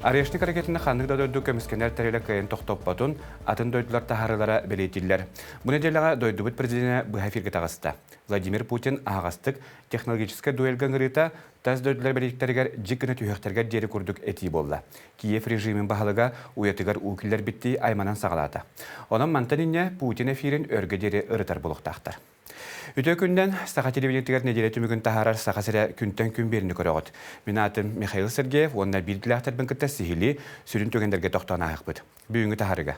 Орешник ракетаны ханнык да дойду көмүскэнэр тэрилэ кыайан тохтоппотун атын дойдулар таһаарыылара бэлиэтииллэр. Бу нэдиэлэҕэ дойдубут президенэ быһа эфиргэ таҕыста. Владимир Путин аһаҕастык технологическай дуэльга ыҥырыыта тас дойдулар бэлиитиктэригэр дьик гына түһүөхтэригэр диэри курдук этии буолла. Киев режимин баһылыга уйатыгар уу киллэрбиттии айманан саҕалаата. Онон мантан инньэ Путин эфирин өргө диэри ырытар буолуохтаахтар. Үтүө күннэн Саха телевидениетигэр нэдиэлэ түмүгүн таһаарар Саха сирэ күнтэн күн биэриини көрөҕүт. Мин аатым Михаил Сергеев уонна биир идэлээхтэрбин кытта сиһилии сүрүн түгэннэргэ тохтоон ааһыахпыт. Бүгүҥҥү таһаарыыга.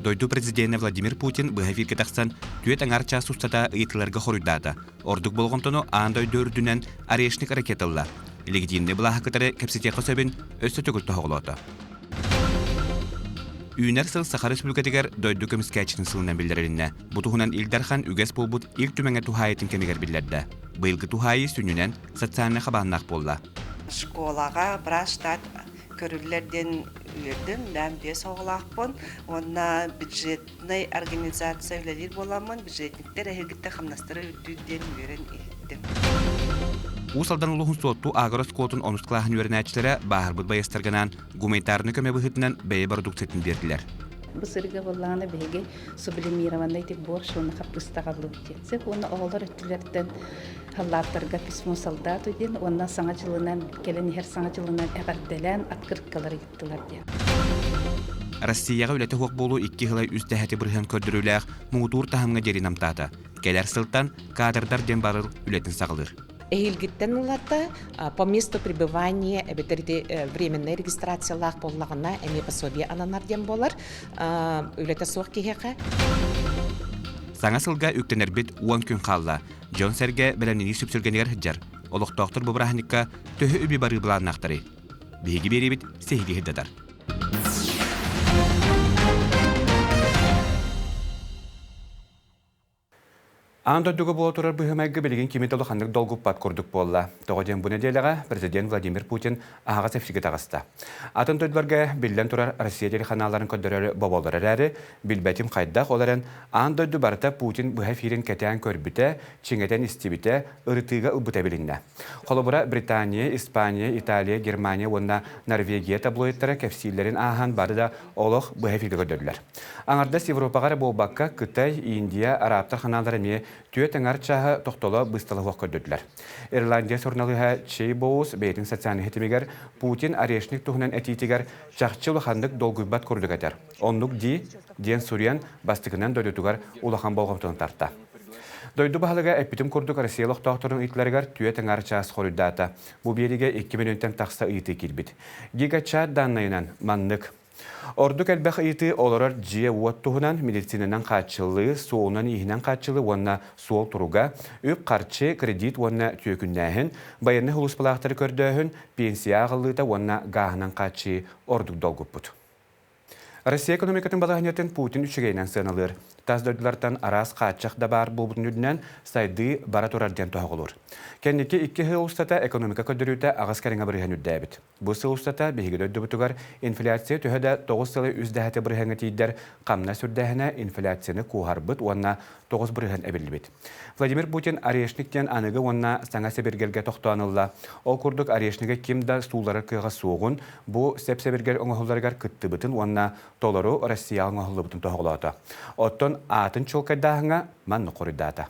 Дойду президенэ Владимир Путин быһа эфиргэ тахсан түөрт аҥаар чаас устата ыйытыыларга хоруйдаата. Ордук болҕомтону аан дойду үрдүнэн Орешник ракета ылла. Легитимнэй былааһы кытары кэпсэтиэххэ сөбүн өссө төгүл тоһоҕолоото. Үүнэр сыл Саха Республикатыгар дойду көмүскээччитин сылынан биллэрилиннэ. Бу туһунан Ил Дархан үгэс буолбут Ил Түмэҥҥэ туһаайытын кэмигэр биллэрдэ. Быйылгы туһаайыы сүнньүнэн социальнай хабааннаах буолла. Школаҕа быраас штат көрүллэр диэн үөрдүм. Бэйэм биэс оҕолоохпун уонна бюджетнай организация үлэлиир буоламмын, бюджетниктэр эһигиттэн хамнастара үрдүүр диэн үөрэн иһиттим. Уус Алдан улууһун Суотту агро-оскуолатын онус кылааһын үөрэнээччилэрэ бааһырбыт байыастарга гуманитарнай көмө быһыытынан бэйэ бородууксуйатын биэрдилэр. Бу сырыга буоллаҕына биһиги сублимированный тип борщ уонна хаппыыста аҕаллыбыт диэн. Сөп уонна оҕолор өттүлэриттэн халлааттарга письмо солдату диэн уонна саҥа дьылынан кэлэн иһэр саҥа дьылынан эҕэрдэлээн открыткалар ыыттылар диэн. Россияҕа үлэтэ суох буолуу икки сылай үс дэһэти бырыһыан көрдөрүүлээх муҥутуур таһымҥа диэри намтаата. Кэлэр сылтан кадрдар диэн барыл үлэтин саҕалыыр. Эһиилгиттэн ылата по месту пребывания эбэтэр ити временная регистрациялаах буоллаҕына эмиэ пособие ананар диэн буолар үлэтэ суох киһиэхэ. Саҥа сылга үктэнэрбит 10 күн хаалла. Дьон-сэргэ бэлэмнэнии сүпсүлгэнигэр сылдьар. Олохтоохтор бу бырааһынньыкка төһө үбү барыы былааннаахтарый? Биһиги биэриибит сиһилии сырдатар. Аан дойдуга буола турар быһыы-майгы билигин кими да улаханнык долгуппат курдук буолла. Тоҕо диэн бу нэдиэлэҕэ президент Владимир Путин аһаҕас эфиргэ таҕыста. Атын дойдуларга биллэн турар Россия телеканалларын көрдөрөр боболлор эрээри, билбэтим хайдах, ол эрэн аан дойду барыта Путин быһа эфирин кэтээн көрбүтэ, чиҥэтэн истибитэ, ырытыыга ылбыта билиннэ. Холобура, Британия, Испания, Италия, Германия уонна Норвегия таблоидтара кэпсииллэрин ааһан бары да олох быһа эфиргэ көрдөрдүлэр. Аҥардас Европаҕа эрэ буолбакка, Кытай, Индия, араабтар ханаалара эмиэ түөрт аҥар чааһы тохтоло быыстала суох көрдөрдүлэр. Ирландия суруналыыһа Чей Боус бэйэтин социальнай ситимигэр Путин орешник туһунан этиитигэр чахчы улаханнык долгуйбат курдук этэр. Оннук дии, диэн суруйан, бастакынан дойдутугар улахан болҕомтону тарта. Дойду баһылыга эппитим курдук Россия олохтоохторун ыйытыыларыгар түөрт аҥаар чаас хоруйдаата. Бу биэриигэ 2 мөлүйүөнтэн тахса ыйытыы киирбит. Гигачат дааннайынан маннык. Ордук элбэх ыйытыы олорор дьиэ-уот туһунан медицинанан хааччыллыы, суолунан-ииһинэн хааччыллыы уонна суол туруга, үп-харчы, кредит уонна түөкүннээһин, байыаннай сулууспалаахтары көрдөөһүн, пенсия ааҕыллыыта уонна гааһынан хааччыйыы ордук долгуппут. Россия экономикатын балаһыанньатын Путин үчүгэйинэн сыаналыыр. Тас дойдулартан араас хааччах да баар буолбутун үрдүнэн сайдыы бара турар диэн тоһоҕолуур. Кэнники икки сыл устата экономика көрдөрүүтэ аҕыс кэриҥэ бырыһыан үрдээбит. Бу сыл устата биһиги дойдубутугар инфляция төһө да 9 сылы үс дэһэти бырыһыаҥҥа тиийдэр, хамнас үрдээһинэ инфляцияны куоһарбыт уонна 9 бырыһыан эбиллибит. Владимир Путин Орешник диэн аныгы уонна саҥа сэбиргэлгэ тохтоон ылла. Ол курдук Орешнигы ким да суулларар кыаҕа суоҕун, бу сэп-сэбиргэл оҥоһулларыгар кыттыбытын уонна толору Россияҕа оҥоһуллубутун тоһоҕолоото. Оттон аатын чуолкайдааһыҥҥа маннык хоруйдаата.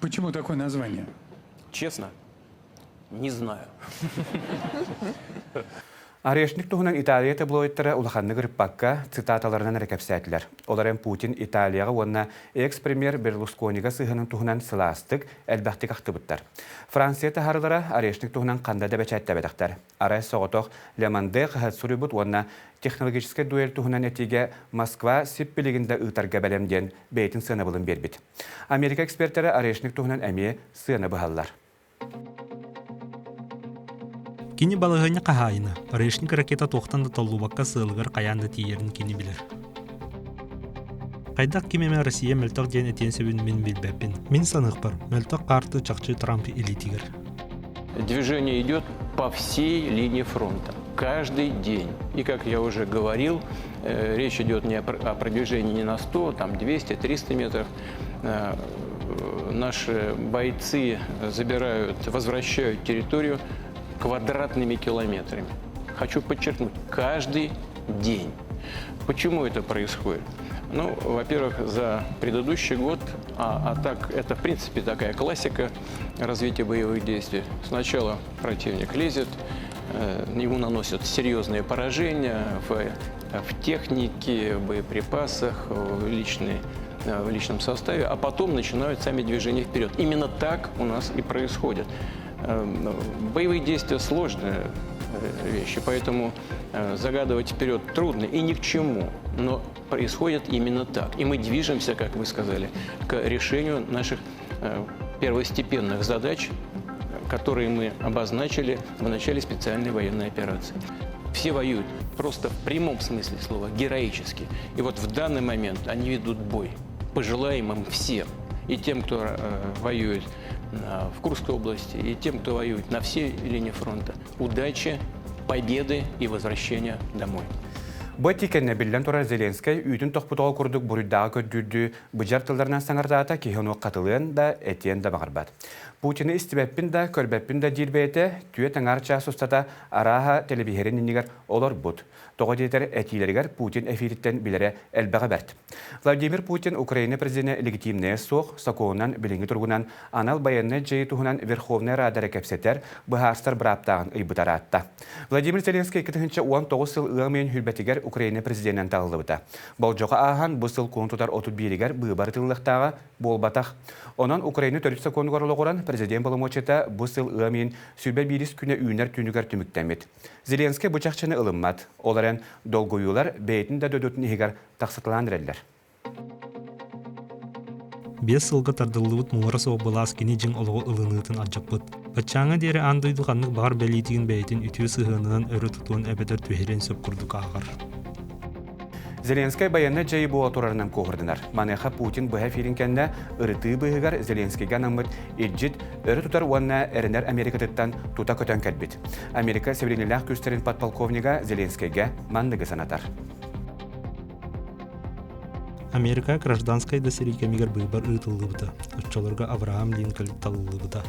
Почему такое название? Честно, не знаю. Орешник туһунан Италия таблоидтара улаханнык ырыппакка, цитаталарынан эрэ кэпсээтилэр. Ол эрэн Путин Италияҕа уонна экс-премьер Берлусконига сыһыанын туһунан сылаастык, элбэхтик ахтыбыттар. Франция таһаарыылара Орешник туһунан ханна да бэчээттээбэтэхтэр. Арай соҕотох Ле Манде хаһыат суруйбут уонна технологическай дуэль туһунан этиигэ Москва сип-билигин да ыытарга бэлэм диэн бэйэтин сыанабылын биэрбит. Америка экспертэрэ Орешник туһунан эмиэ сыана быһаллар. Кини балаһыанньа хаһаайына, Орешник ракета туохтан да толлубакка сыалыгар хайаан да тиийэрин кини билэр. Хайдах ким эмэ Россия мөлтөх диэн этиэн сөбүн мин билбэппин. Мин саныахпар, мөлтөх хаарты чахчы Трамп илиитигэр. Движение идет по всей линии фронта. Каждый день. И, как я уже говорил, речь идет не о продвижении не на 100, там 200, 300 метров. Наши бойцы забирают, возвращают территорию. Квадратными километрами. Хочу подчеркнуть, каждый день. Почему это происходит? Ну, во-первых, за предыдущий год, а, а так это в принципе такая классика развития боевых действий. Сначала противник лезет, э, ему наносят серьезные поражения в, в технике, в боеприпасах, в, личной, э, в личном составе, а потом начинают сами движения вперед. Именно так у нас и происходит. Эм, боевые действия сложные э, вещи, поэтому загадывать вперед трудно и ни к чему. Но происходит именно так. И мы движемся, как вы сказали, к решению наших первостепенных задач, которые мы обозначили в начале специальной военной операции. Все воюют просто в прямом смысле слова, героически. И вот в данный момент они ведут бой. Пожелаем им всем, и тем, кто э, воюет в Курской области, и тем, кто воюет на всей линии фронта, удачи, победы и возвращения домой. Бу этии биллэн турар Зеленскэй үүтүн тохпут оҕо курдук буруйдааҕы көрдүүрдүү быдьар тылларынан саҥардаата киһи ону хатылыан да, этиэн да баҕарбат. Путины истибэппин да, көрбөппүн да диир бэйэтэ түөрт аҥаар чаас устата арааһа телевизорын иннигэр олорбут. Тоҕо диэтэр этиилэригэр Путин эфириттэн билэрэ элбэҕэ бэрт. Владимир Путин Украина президенэ легитимнэйэ суох, сокуонунан билиҥҥи туругунан анал байыаннай дьайыы туһунан Верховнай Рада эрэ кэпсэтэр, быһаарсар бырааптааҕын ыйбыта ыраатта. Владимир Зеленский 2019 сыл ыам ыйын сүүрбэтигэр Украина президенинэн талыллыбыта. Болдьоҕу ааһан бу сыл кулун тутар 31-гэр быыбар ыытыллыахтааҕа буолбатах. Онон Украина төрүт сокуонугар олоҕуран президент боломуочуйата бу сыл ыам ыйын 21 күнэ үүнэр түүнүгэр түмүктэммит. Зеленский бу чахчыны ылыммат. Ол эрэн долгуйуулар бэйэтин да дойдутун иһигэр тахсыталаан эрэллэр. Биэс сылга тардыллыбыт муора суох былаас кини дьиҥ олоҕу ылыныытын алдьаппыт. Баччааҥҥа диэри аан дойду ханнык баҕар бэлиитигин бэйэтин үтүө сыһыанынан өрө тутуон эбэтэр түһэриэн сөп курдук ааҕар. Зеленскэй байыаннай дьайыы буола турарынан куоһурданар. Маныаха Путин быһа эфирин кэннэ ырытыы быыһыгар Зеленскийгэ анаммыт илдьит өрө тутар уонна эрэнэр Америкатыттан тута көтөн кэлбит. Америка сэбилиниилээх күүстэрин подполковнига Зеленскийгэ манныгы санатар. Америка гражданскай да сэрии кэмигэр быыбар ыытыллыбыта. Оччолорго Авраам Линкольн талыллыбыта.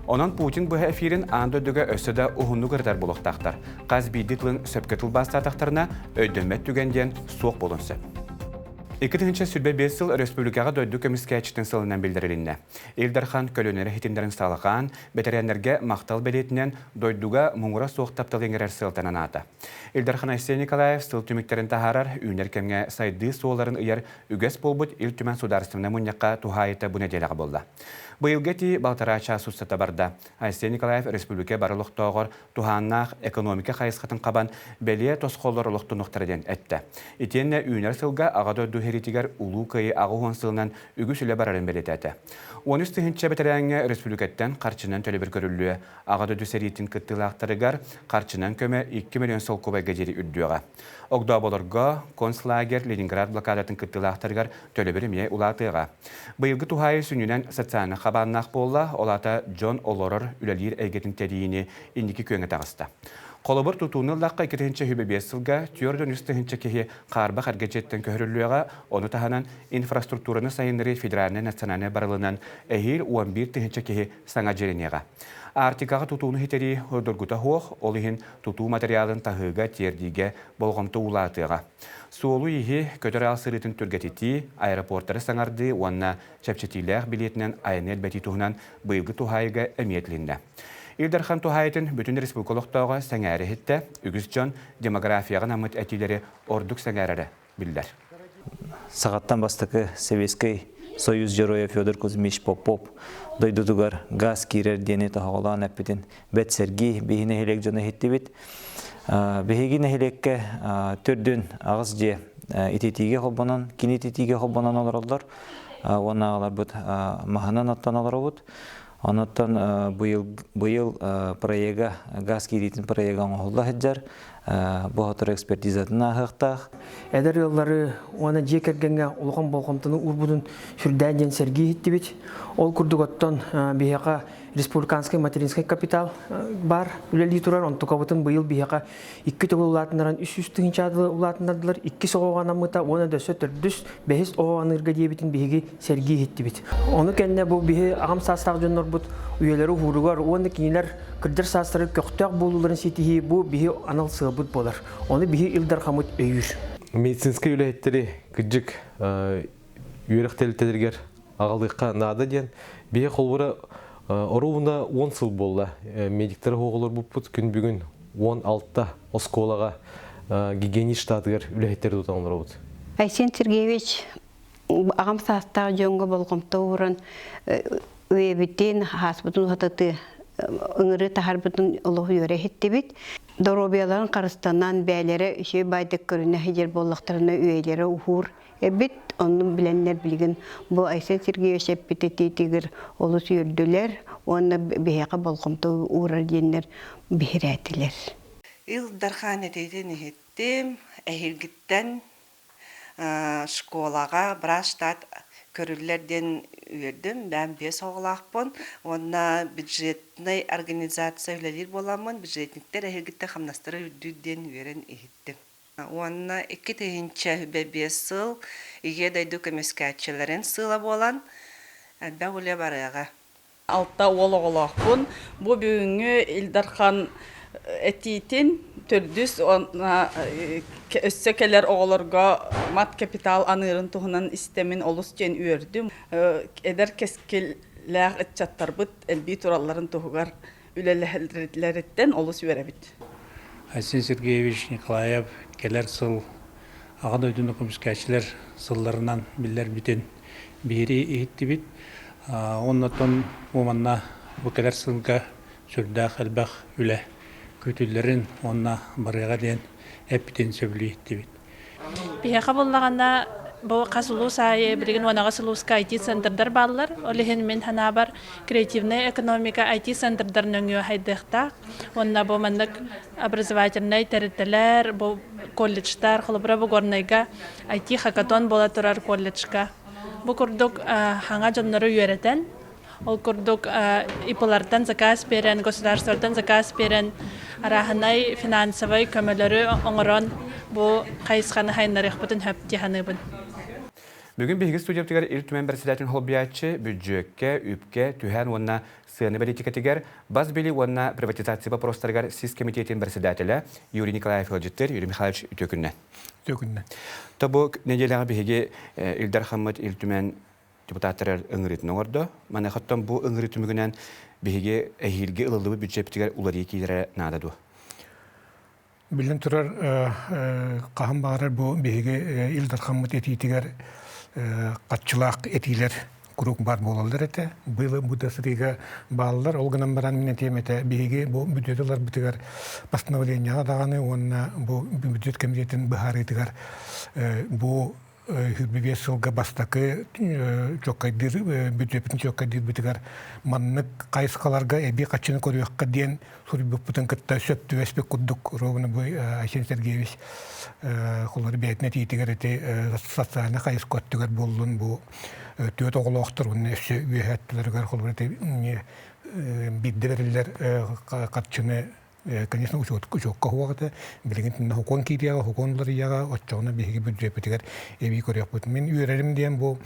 Онон Путин быһа эфирин аан дойдуга өссө да уһуннук ырытар буолуохтаахтар. Хас биирдии тылын сөпкө тылбаастаатахтарына, өйдөммөт түгэн диэн суох буолуон сөп. 2025 сыл өрөспүүбүлүкэҕэ дойду көмүскээччитин сылынан биллэрилиннэ. Ил Дархан көлүөнэлэр иһитиннэрин саалаҕаан, бэтэрээннэргэ махтал бэлиэтинэн дойдуга муҥура суох таптал иҥэрэр сыалтан анаата. Ил Дархан Айсен Николаев сыл түмүктэрин таһаарар, үүнэр кэмҥэ сайдыы суолларын ыйар үгэс буолбут Ил Түмэн судаарыстыбаннай мунньахха туһаайыыта бу нэдиэлэҕэ буолла. Быйылгы этии балтараа чаас устата барда. Айсен Николаев республика бары олохтооҕор туһааннаах экономика хайысхатын хабан бэлиэ тосхоллор олохтонуохтара диэн эттэ. Итиэннэ үүнэр сылга Аҕа дойду сэриитигэр Улуу Кыайыы 80 сылынан үгүс үлэ барарын бэлиэтээтэ. 13 тыһыынча бэтэрээҥҥэ республикаттан харчынан төлөбүр көрүллүө. Аҕа дойду сэриитин кыттыылаахтарыгар харчынан көмө 2 миллион солкуобайга диэри үрдүөҕэ. Огдооболорго концлагерь Ленинград блокадатын кыттыылаахтарыгар төлөбүр эмиэ улаатыаҕа. Быйылгы туһаайыы сүнньүнэн социальнай хабааннаах буолла, ол аата дьон олорор, үлэлиир эйгэтин тэрийиини инники күөҥҥэ таҕыста. Холобур, тутууну ыллахха 2025 сылга 403 тыһыынча киһи хаарбах эргэ дьиэттэн көһөрүллүөҕэ, ону таһынан инфраструктураны сайыннарыы федеральнай национальнай барылынан эһиил 11 тыһыынча киһи саҥа дьиэлэниэҕэ. Арктикаҕа тутууну ситэрии доргута суох, ол иһин тутуу материалын таһыыга, тиэрдиигэ болҕомто улаатыаҕа. Суолу-ииһи, көтөр аал сырыытын түргэтитии, аэропортары саҥардыы уонна чэпчэтиилээх билиэтинэн айаны элбэтии туһунан быйылгы туһаайыыга эмиэ этилиннэ. Ил Дархан туһаайытын бүтүн республика олохтооҕо сэҥээрэ иһиттэ, үгүс дьон демографияҕа анаммыт этиилэри ордук сэҥээрэрэ биллэр. Саҕаттан бастакы Советскай Союз Геройа Федор Кузьмич Попов дойдутугар газ киирэр диэни тоһоҕолоон эппитин бэт сэргии биһи нэһилиэк дьоно иһиттибит. Биһиги нэһилиэккэ төрдүн аҕыс дьиэ ититиигэ холбонон, кини ититиигэ холбонон олороллор. Уонна аҕаларбыт маһынан оттон олоробут. Онуттан быйыл быйыл проега газ киириитин проега оҥоһулла сылдьар. Бу сотору экспертизатын ааһыахтаах. Эдэр ыаллары уонна дьиэ кэргэҥҥэ улахан болҕомтону уурбутун сүрдээн диэн сэргии иһиттибит. Ол курдук оттон биһиэхэ республиканскай материнскай капитал баар үлэлии турар. Онтукабытын быйыл биһиэхэ икки төгүл улаатыннаран 300 тыһыынча улаатыннардылар. Иккис оҕоҕо анаммыта уонна дөссө төрдүс, бэһис оҕо аныырга диэбитин биһиги сэргии иһиттибит. Ону кэннэ бу биһи аҕам саастаах дьоннорбут үйэлэри уһууругар уонна кинилэр кырдьар саастары көхтөөх буолууларын ситиһии бу биһи анал сыалбыт буолар. Ону биһи Ил Дархаммыт өйүүр. Медицинскэй үлэһиттэри кырдьык үөрэх тэрилтэлэригэр аҕалыахха наада диэн биһи холобура оруобуна 10 сыл буолла медиктэр оҕолорбуппут күн бүгүн 16 оскуолаҕа гигиенист штатыгар үлэһиттэри тутан олоробут. Айсен Сергеевич аҕам саастаах дьоҥҥо болҕомто ууран үйэбитин, ааспытын уһататыы ыҥырыы таһарбытын олох үөрэ иһиттибит. Доруобуйаларын харыстанан, бэйэлэрэ үчүгэй баайдык көрүнэ сылдьар буоллахтарына үйэлэрэ уһуур эбит. Онну билэннэр билигин бу Айсен Сергеевич эппит этиитигэр олус үөрдүлэр уонна биһиэхэ болҕомто уурар диэннэр биһирээтилэр. Ил Дархан этиитин иһиттим. Эһиилгиттэн школаҕа быраас штат көрүллэр диэн үөрдүм. Бэйэм биэс оҕолоохпун уонна бюджетнай организация үлэлиир буоламмын, бюджетниктэр эһиилгиттэн хамнастара үрдүүр диэн үөрэн иһиттим. Уонна 2005 сыл Ийэ дойду көмүскээччилэрин сыла буолан, элбэх үлэ барыаҕа. Алта уол оҕолоохпун. Бу бүгүҥҥү Ил Дархан этиитин төрдүс уонна өссө кэлэр оҕолорго мат-капитал аныырын туһунан истэмин олус диэн үөрдүм. Эдэр кэскиллээх ыччаттарбыт элбии туралларын туһугар үлэлэһэллэриттэн олус үөрэбит. Айсен Сергеевич Николаев кэлэр сыл Аҕа дойдуну көмүскээччилэр сылларынан биллэрбитин биһирии иһиттибит. Оннотон бу манна бу кэлэр сылга сүрдээх элбэх үлэ күүтүллэрин уонна барыаҕа диэн эппитин сөбүлүү иһиттибит. Биһиэхэ буллаҕына бу хас улуус аайы билигин 18 улууска IT-центрдар бааллар. Ол иһин мин санаабар креативная экономика IT-центрдар нөҥүө хайдыахтаах. Уонна бу маннык образовательнай тэрилтэлэр, бу колледжтар, холобура бу Горнайга IT-хакатон буола турар колледжка. Бу курдук хаҥа дьоннору үөрэтэн, ол курдук ИП-лартан заказ биэрэн, государствоттан заказ биэрэн, арааһынай финансовай көмөлөрү оҥорон бу хайысханы хайыннарыахпытын сөп дии саныыбын. Бүгүн биһиги студиябытыгар Ил Түмэн председателин холбуйааччы, бүддьүөккэ, үпкэ, түһээн уонна сыана бэлиитикэтигэр бас билии уонна приватизация боппуруостарыгар сис кэмитиэтин председателэ Юрий Николаев ыалдьыттыыр. Юрий Михайлович, үтүө күннэн. Үтүө күннэн. Тобу нэдиэлэҕэ биһиги Ил Дархаммыт Ил Түмэн депутаттар ыҥырыытын оҥордо. Маныхаттан бу ыҥырыы түмүгүнэн биһиги эһиилги ылыллыбыт бюджеппитигэр уларыйыы киирэрэ наада дуо? Биллэн турар, хаһан баҕарар бу биһиги Ил Дархаммыт этиитигэр хаччылаах этиилэр куруук баар буолаллар этэ. Быйыл бу да сырыыга бааллар. Ол гынан баран мин этиэм этэ, биһиги бу бүддьүөт ыларбытыгар постановлениеҕа даҕаны уонна бу бүддьүөт кэмитиэтин быһаарыытыгар бу 25 сылга бастакы чуоккайдыыр бүддьүөппүтүн чуоккайдыырбытыгар маннык хайысхаларга эбии хаччыны көрүөххэ диэн суруйбуппутун кытта сөп түбэспит курдук ровно бу Айсен Сергеевич холобур бэйэтин этиитигэр ити социальнай хайысха өттүгэр буоллун бу түөрт оҕолоохтор уонна өссө үөһэ өттүлэригэр холобур ити биирдэ бэриллэр харчыны конечно, учуокка суох этэ. Билигин итиннэ хокуон киириэҕэ, хокуон уларыйыаҕа, оччоҕуна биһиги бүддьүөппүтүгэр эбии көрүөхпүт. Мин үөрэрим диэн бу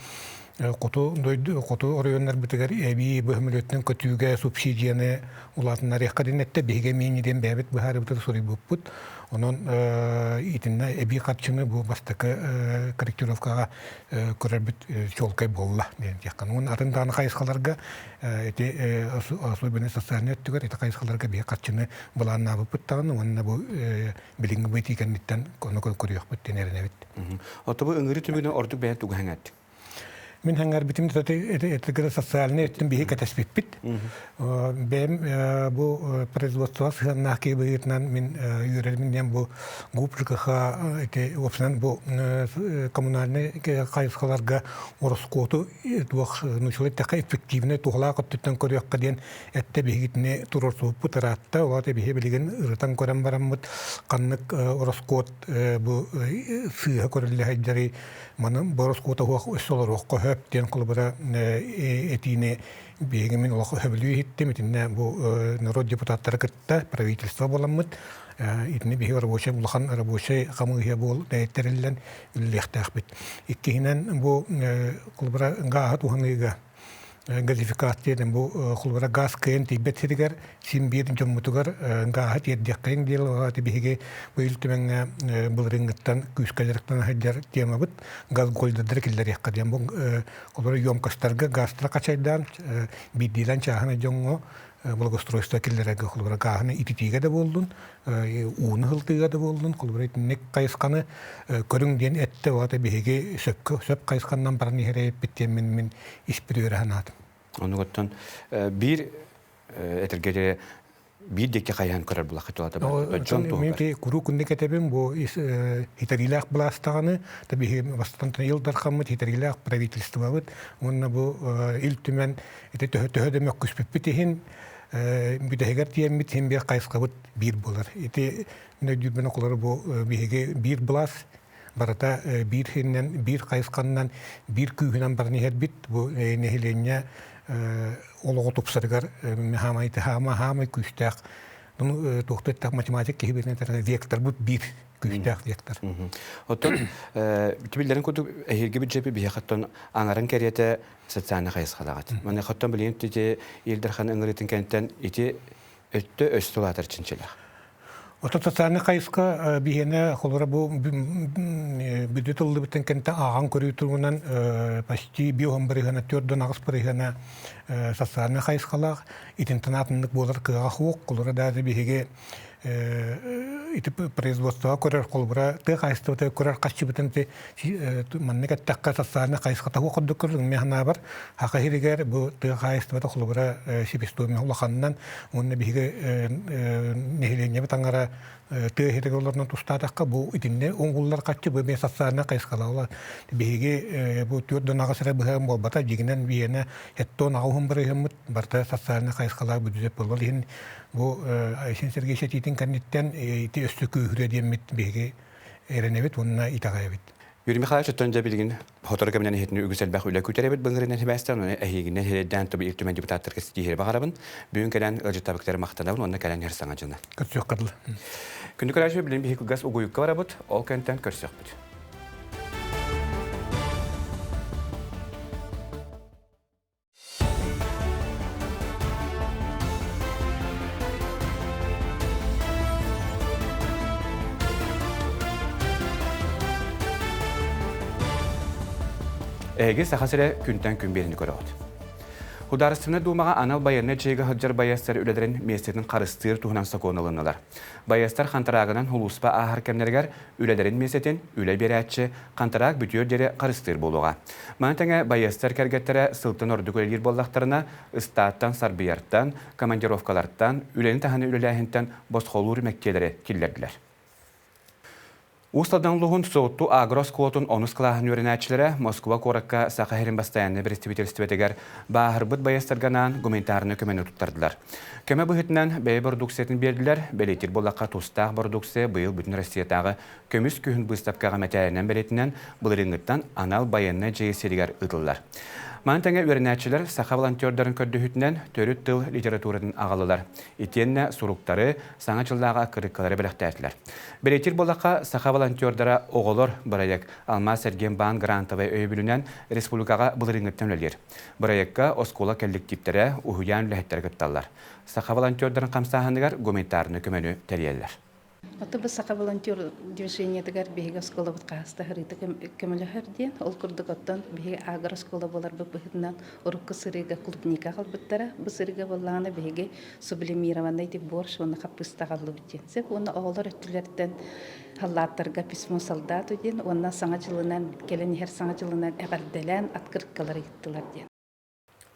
хоту дойду хоту оройуоннарбытыгар эбии бөһүмөлүөтүнэн көтүүгэ субсидияны улаатыннарыахха диэн эттэ. Биһиги эмиэ диэн бэйэбит быһаарыбытын суруйбуппут. Онон итиннэ эбии харчыны бу бастакы корректировкаҕа көрөрбүт чуолкай буолла диэн диэххэ. Уонна атын даҕаны хайысхаларга ити особенно социальнай өттүгэр ити хайысхаларга биһи харчыны былааннаабыппыт даҕаны уонна бу билиҥҥи бытыы кэнниттэн ону көрүөхпүт диэн эрэнэбит. Оттон бу ыҥырыы түмүгүнэн ордук бэйэн тугу сэҥээрдиҥ? Мин сэҥээрбитим это социальнай өттүн биһи кэтэспиппит. Бэйэм бу производство сыһыаннаах киһи быһыытынан мин үөрэрим диэн бу ГУП ЖКХ ити уопсайынан бу коммунальнай хайысхаларга ороскуоту туох нучулай эттэххэ эффективнэй туһалаах өттүттэн көрүөххэ диэн эттэ биһигитини туруорсубуппут ыраатта. Ол аата биһи билигин ырытан көрөн бараммыт ханнык ороскуот бу сыыһа көрүллэ сылдьарый маны бороскуота суох өссө олоруохха сөп диэн холобура этиини биһиги мин олох сөбүлүү иһиттим. Итиннэ бу народ депутаттары кытта правительство буоламмыт итини биһиги рабочай улахан рабочай хамыыһыйа буол тэриллэн үлэлиэхтээхпит. Иккиһинэн бу холобура гааһы туһаныыга. Газификация диэн бу холобура газ кыайан тиийбэт сиригэр син биир дьоммутугар гааһы тиэрдиэххэйиҥ диэн биһиги бу Ил Түмэҥҥэ былырыыҥҥыттан күүскэ дьарыктана сылдьар темабыт газ гольдердары киллэриэххэ диэн бу холобура емкостарга газтары хачайдаан биирдиилээн чааһынай дьоҥҥо благоустройство киллэрэргэ холобура гааһыны ититиигэ да буоллун ууну ыһылтыыга да буоллун холобура итинник хайысханы көрүҥ диэн эттэ уота биһиги сөпкө сөп хайысханнан баран иһэр эбиппит диэн мин мин испит үөрэ санаатым. Онугуттан биир этэргэ биир диэки хайаан көрөр булахха тулата дьон туһугар. Мен куруук күннүк этэбин бу хитариилээх былаастаҕаны биһиги бастатан Ил Дархаммыт хитариилээх правительствобыт уонна бу Ил Түмэн ити төһө төһө да мөккүспүппүт иһин бүтэһигэр тиэммит иһин биир хайысхабыт биир буолар. Ити мин өйдүүрбүн окулары бу биһиги биир былаас барыта биир иһинэн, биир хайысханнан, биир күүһүнэн баран иһэрбит бу нэһилиэнньэ олоҕу тупсарыгар хаамай хаамай күүстээх ну туохта математик киһи бирин векторбут биир күүстээх вектор. Оттон биллэрин курдук эһиилги бюджети биһиэхэттэн аҥарын кэриэтэ социальнай хайысхалаҕыт. Маныаха оттон билигин ити Ил Дархан ыҥырыытын кэнниттэн ити өттө өссө улаатар чинчилээх. Оттон социальнай хайысха биһиэнэ холобура бу бүдү тыллыбытын кэнниттэн ааҕан көрүү туругунан почти биоһон бырыһыана 4,8 бырыһыана социальнай хайысхалаах итинтэн атыннык буолар кыаҕа суох. Холобура даже биһиги ити производствоҕа көрөр холобура тыа хаһаайыстыбата көрөр харчыбытын маннык эттэххэ социальнай хайысхата суох курдук көрөр мин санаабар саха сиригэр бу тыа хаһаайыстыбата холобура себестоимость улаханынан уонна биһиги нэһилиэнньэбит аҥара тыа сиригэр олорунан тустаатахха бу итиннэ оҥуллар харчы бу эмиэ социальнай хайысхалаах биһиги бу 4,8 эрэ быһыан буолбата дьиҥинэн биһиэнэ 7,8 бырыһыаммыт барыта социальнай хайысхалаах бүдүжет буолар иһин Бу Айсен Сергеевич этиитин кэнниттэн ити өссө күүһүрүө диэммит биһиги эрэнэбит уонна итэҕэйэбит. Юрий Михайлович, оттон дьэ билигин сотору кэминэн иһитини үгүс элбэх үлэ күүтэр эбит былырыын сибээстээн, оны эһиигинэн сирэйдээн тобу Ил Түмэн депутаттарга ситиһири баҕарабын. Бүгүн кэлэн ыалдьыттабыктары махтанабын уонна кэлэн иһэр саҥа дьыла. Көрсүөххэ дылы. Күндү көрөөччү, билин биһи кылгас угуйукка барабыт, ол кэнтэн көрсүөхпүт. Эһиги Саха сирэ күнтэн күн биэриини көрөҕүт. Художественнай Думаҕа анал байыаннай дьайыыга сылдьар байыастар үлэлэрин миэстэтин харыстыыр туһунан сокуон ылыннылар. Байыастар хантараагынан улууспа ааһар кэмнэригэр үлэлэрин миэстэтин үлэ биэрээччи хантараак бүтүөр диэри харыстыыр буолуоҕа. Маны тэҥэ байыастар кэргэттэрэ сылтан ордук үлэлиир буоллахтарына, ыстааттан, сарбыйартан, командировкалартан, үлэни таһынан үлэлээһинтэн босхолуур мэктиэлэри киллэрдилэр. Уус Алдан улууһун Суотту агро-оскуолатын онус кылааһын үөрэнээччилэрэ Москва куоракка Саха сирин бастайааннай бэрэстэбиитэлистибэтигэр бааһырбыт байыастарга анаан гуманитарнай көмөнү туттардылар. Көмө быһыытынан бэйэ бородууксуйатын биэрдилэр, бэлиэтиир буоллахха тустаах бородууксуйа быйыл Бүтүн Россиятааҕы Көмүс күһүн быыстапкаҕа мэтээлинэн бэлиэтинэн былырыыҥҥыттан анал байыаннай дьайыы сиригэр ыытыллар. Маны тэҥэ үөрэнээччилэр саха волонтердарын көрдөһүүтүнэн төрүт тыл литературатын аҕаллылар. Итиэннэ суруктары, Саҥа дьыллааҕы аккырыыккалары бэлэхтээтилэр. Бэлиэтиир буоллахха, саха волонтердара Оҕолор бырайыак Алмаас Эргиэн грантовай өйөбүлүнэн республикаҕа былырыыҥҥыттан үлэлиир. Бырайыакка оскуола кэлликтииптэрэ, уһуйаан үлэһиттэрэ кытталлар. Саха волонтердарын хамсааһыныгар гуманитарнай көмөнү тэрийэллэр. Ото бу саха волонтер движениетыгар биһиги оскуолабыт хаһыста һырыыта көмөлөһөр диэн. Ол курдук оттон биһиги агро оскуола буоларбыт быһыытынан урукку сырыыга клубника аҕалбыттара. Бу сырыыга буоллаҕына биһиги сублимированный тип борщ уонна хаппыыста аҕаллыбыт диэн. Сөп уонна оҕолор өттүлэриттэн халлааттарга письмо солдату диэн уонна саҥа дьылынан кэлэн иһэр саҥа дьылынан эҕэрдэлээн открыткалар ыыттылар диэн.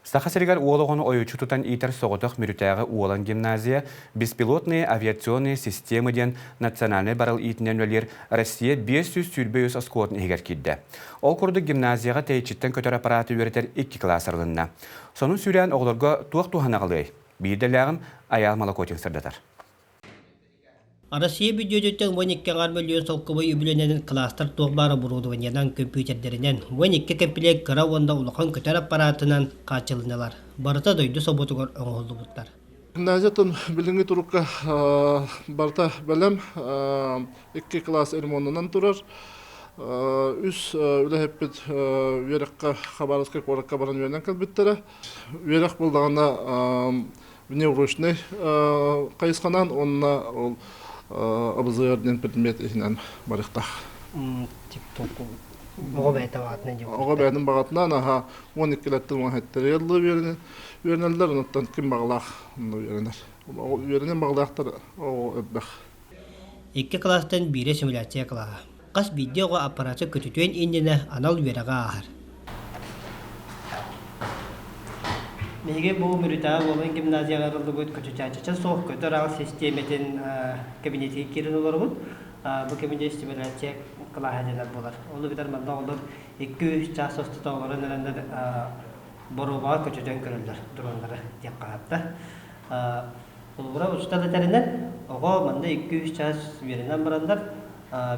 Саха сиригэр уол оҕону ойуччу тутан иитэр соҕотох Мүрүтээҕи Уолан гимназия беспилотные авиационные системы диэн национальнай барыл иитинэн үлэлиир Россия 523 оскуолатын иһигэр киирдэ. Ол курдук гимназияҕа тэйиччиттэн көтөр аппараты үөрэтэр икки кылаас арылынна. Сонун сүүрээн оҕолорго туох туһанаҕалыай? Биирдэлээҕим Айаал Молокотин сырдатар. Россия бүддьүөтүттэн 12 аҥаар мөлүйүөн солкуобай үбүлэнэн кылаастар туох баар оборудованиенан, көмпүүтэрдэринэн, 12 кэмпилиэк кыра уонна улахан көтөр аппараатынан хааччылыннылар. Барыта дойду собуотугар оҥоһуллубуттар. Гимназиятын билиҥҥи турукка барыта бэлэм. Икки кылаас ремоннанан турар. Үс үлэһиппит үөрэххэ Хабаровскай куоракка баран үөрэнэн кэлбиттэрэ. Үөрэх буоллаҕына внеурочный хайысханан уонна ол АБЗР диэн предмет иһинэн барыахтаах. Оҕо бэйэтэ баҕатынан диэн. Оҕо бэйэтин баҕатынан аха 12-лэртэн 17-лэригэр үөрэнэллэр, онуттан ким баҕалаах онно үөрэнэр. Үөрэнэн баҕалаахтар оҕо элбэх. Икки кылаастан биирэ симуляция кылааһа. Хас биирдии оҕо аппарааты көтүтүөн иннинэ анал үөрэҕи ааһар. Биһиги бу Мүрүтээҕи Уолан гимназияҕа арыллыбыт көтүтээччитэ суох көтөр аал систиэмэтин кабинетигэр киирэн олоробут. Бу кабинет стимуляция кылааһа дэнэр буолар. Ол эбэтэр манна оҕолор 2-3 чаас устата олорон эрэннэр боруобаҕа көтүтэн көрөллөр дроннары диэххэ сөп. Холобура, учуутал этэринэн, оҕо манна 2-3 чаас үөрэнэн бараннар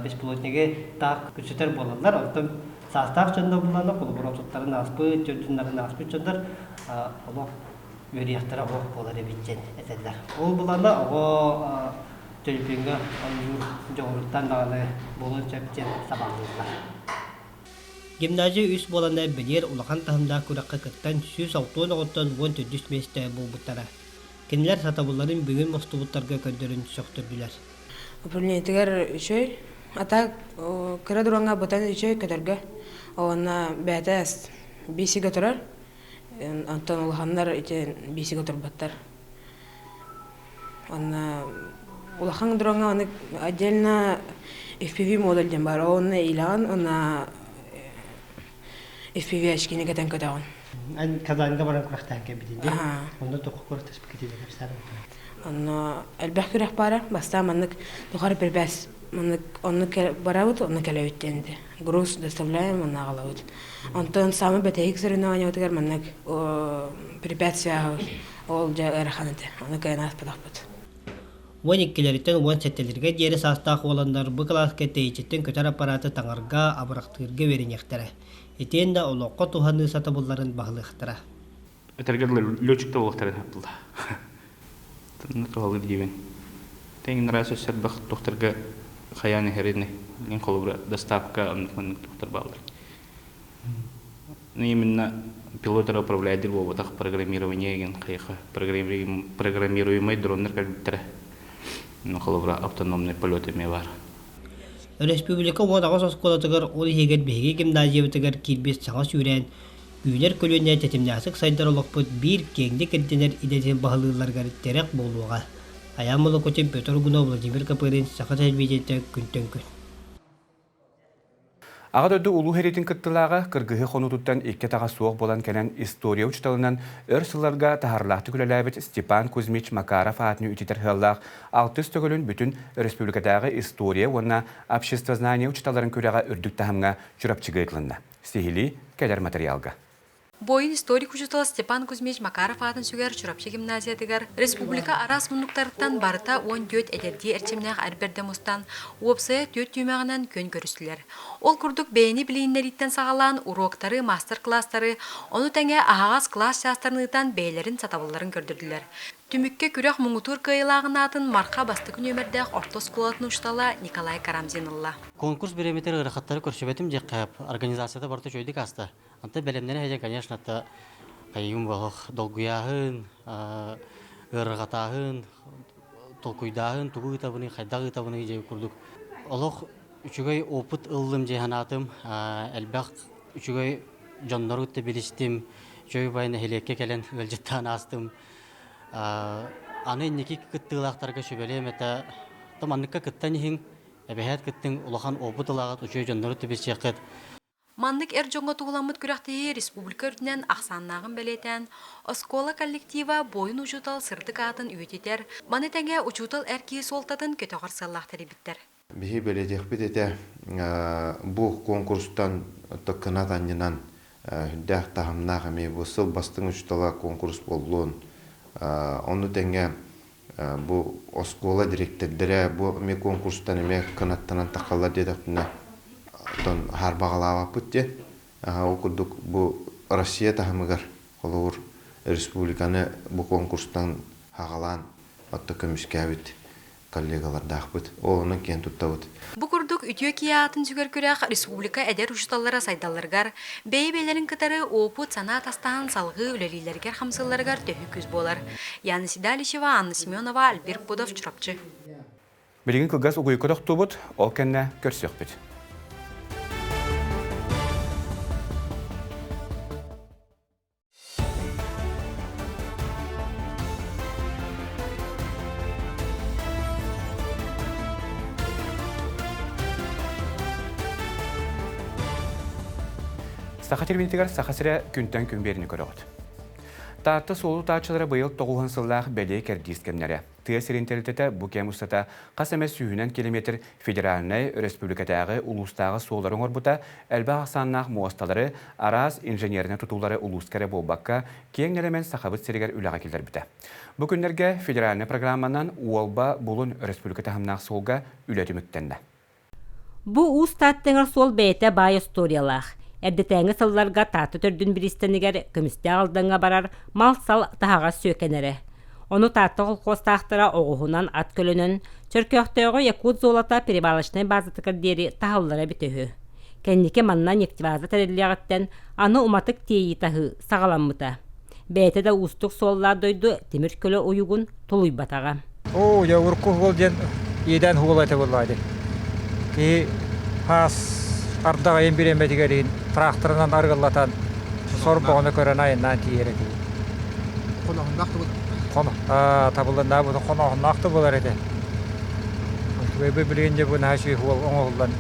беспилотнигы таах күчүтэр буолаллар. Оттон саастаах дьоннор булланна, холобура, отуттарын ааспыт, төрдүннарын ааспыт дьоннор олох үөрүйэхтэрэ оһох буолар эбит диэн этэллэр. Ол буланна оҕо төлөпүөҥҥэ оонньуур дьоҕуруттан даҕаны буолуон сөп диэн сабаҕалыыллар. Гимназия үс буоланнар бэлиэр улахан таһымнаах күрэххэ кыттан 160 оҕоттон 14 миэстэ буолбуттара. Кинилэр сатабылларын бүгүн мустубуттарга көрдөрөн сөхтөрдүлэр. Управлениетыгар үчүгэй, а так кыра дроҥҥа бытан үчүгэй көтөргө. Уонна бэйэтэ биисигэ турар, онтон улаханнар ити биисигэ турбаттар. Уонна улахан дроҥҥа аны отдельно FPV модуль диэн баар, онно иилэҕин уонна FPV очкини кэтэн көтөҕүн. Эн Казаньга баран күрэхтээн кэлбитин дии. Онно туохха күрэхтэспиккитий кэпсээн Онно элбэх күрэх баара. Бастаан маннык тухары препятствие маннык оннук барабыт, онно кэлэбит диэн этэ. Груз доставляем, онно аҕалабыт. Онтон самый бэтэһик соревнованиебытыгар маннык препятствие ол дьэ ыарахан этэ. Ону кыайан ааспатахпыт. 12-лэриттэн 17-лэргэ диэри саастаах уоланнар бу кылааска тэйиччиттэн көтөр аппараты таҥарга, абырахтыырга үөрэниэхтэрэ. Итиэннэ олоххо туһаныы сатабылларын баһылыахтара. Этэргэ дылы летчик да буолуохтарын сөп Туһалыыр диибин. Тэҥин нравится сэрбэх тухтарга хайаан иһэрини, холобура доставка оннук маннык тухтар бааллар. Ну именно пилотера управляйдыр буолбатах программирование деген хайха программируемый дроннар кэлбиттэрэ. Ну холобура автономный полет эмиэ баар. Өрөспүүбүлүкэ 18 оскуолатыгар, ол иһигэр биһиги гимназиябытыгар киирбит саҥа сүүрээн, үүнэр көлүөнэ тэтимнээхтик сайдар олохпут биир киэҥник ирдэнэр идэтин баһылыылларыгар тирэх буолуоҕа. Айаан Молокутин, Петр Угунов, Владимир Копырин, Саха телевидениетэ күнтэн күн. Аҕа дойду Улуу сэриитин кыттыылааҕа кыргыһыы хонуутуттан икки атаҕа суох буолан кэлэн история учууталынан өр сылларга таһаарыылаахтык үлэлээбит Степан Кузьмич Макаров аатын үтүтэр сыаллаах алтыс төгүлүн бүтүн өрөспүүбүлүкэтээҕи история уонна обществознание учууталларын күрэҕэ үрдүк таһымҥа Чурапчыга ыытылынна. Сиһилии кэлэр материалга. Буойун-историк учуутал Степан Кузьмич Макаров аатын сүгэр Чурапчы гимназиятыгар республика араас муннуктарыттан барыта 14 эдэрдии эрчимнээх эр бэрдэ мустан, уопсайа түөрт түһүмэҕинэн күөн көрүстүлэр. Ол курдук бэйэни билиһиннэрииттэн саҕалаан уруоктары, маастар-кылаастары, ону тэҥэ аһаҕас кылаас чаастарын ыытан бэйэлэрин сатабылларын көрдөрдүлэр. Түмүккэ күрэх муҥутуур кыайыылааҕын аатын Марха бастакы нүөмэрдээх орто оскуолатын учуутала Николай Карамзин ылла. Конкурс бириэмэтигэр ыарахаттары көрсүбэтим диэххэ, организацията барыта үчүгэйдик ааста. Онтон бэлэмнэнэ сылдьан, конечно, это хайыым буолуох долгуйааһын, ыарырҕатааһын, толкуйдааһын, тугу ыытабыный, хайдах ыытабыный диэн курдук. Олох үчүгэй опыт ыллым дии санаатым. Элбэх үчүгэй дьоннору кытта билистим. Үчүгэй бай нэһилиэккэ кэлэн ыалдьыттаан аастым. Аны инники кыттыылаахтарга сүбэлиэм этэ, манныкка кыттан иһиҥ, эбэһээт кыттыҥ, улахан опыт ылаҕыт, үчүгэй дьоннору билсиэххит. Маннык эр дьоҥҥо туһуламмыт күрэхтэһии республика үрдүнэн ахсааннааҕын бэлиэтээн, оскуола коллектива буойун-учуутал сырдык аатын үйэтитэр, маны тэҥэ учуутал эр киһи суолтатын көтөҕөр сыаллаах тэрийбиттэр. Биһи бэлиэтиэхпит этэ, бу конкурстан кынат анньынан үрдээх таһымнаах эмиэ бу сыл бастыҥ учуутала конкурс буоллун. Ону тэҥэ бу оскуола дириэктэрдэрэ бу эмиэ конкурстан эмиэ кынаттанан таххаллар диэтэхпинэ, оттон хаарбаҕалаабаппыт диэн. Ол курдук бу Россия таһымыгар холобур республиканы бу конкурстан хаҕалаан отто көмүскээбит. коллегалардаахпыт. Ол онон киэн туттабыт. Бу курдук үтүө киһи аатын сүгэр күрэх республика эдэр учууталлара сайдалларыгар, бэйэ-бэйэлэрин кытары уопут санаа атастаһан салҕыы үлэлииллэригэр-хамсыылларыгар төһүү күүс буолар. Яна Седалищева, Анна Семенова, Альберт Пудов, Чурапчы. Билигин кылгас угуйукка тохтуубут, ол кэннэ көрсүөхпүт. Саха телевидениетигэр Саха сирэ күнтэн күн биэриини көрөҕүт. Таатта суолу тааччылара быйыл тоҕуһун сыллаах бэлиэ кэрдиис кэмнэрэ. Тыа сирин тэрилтэтэ бу кэм устата хас эмэ сүүһүнэн километр федеральнай, өрөспүүбүлүкэтээҕи, улуустааҕы суоллары оҥорбута, элбэх ахсааннаах муосталары, араас инженернэй тутуулары улууска эрэ буолбакка, киэҥ нэлэмэн Сахабыт сиригэр үлэҕэ киллэрбитэ. Бу күннэргэ федеральнай программанан Уолба Булун өрөспүүбүлүкэ таһымнаах суолга үлэ түмүктэннэ. Бу Уус Тааттыҥар суол бэйэтэ баай остуоруйалаах. Эрдэтээҥи сылларга Таатта төрдүн бириистэнигэр Көмүстээх Алдаҥҥа барар мал-сал таһаҕас сүөкэнэрэ. Ону Таатта колхуостаахтара оҕуһунан ат көлөнөн Чөркөөхтөөҕү Якут золото перевалочнай базатыгар диэри таһаллара эбитэ үһү. Кэнники манна нефтебаза тэриллиэҕиттэн аны уматык тиэйии таһыы саҕаламмыта. Бэйэтэ да уустук суоллаах дойду тимир көлө уйугун тулуйбатаҕа. Оо, дьэ, урукку уол диэн иэдээн уола этэ буоллаҕа дии. Киһи хаас ардах айан бириэмэтигэр иһин тракторынан арыаллатан сорбоҕуну көрөн айаннаан тиийэр этибит. Хоноһуннаах да Хоно, табылланнаа бу хоноһуннаах да буолар этэ. Үчүгэй билигин дьэ бу наһаа үчүгэй уол оҥоһуллан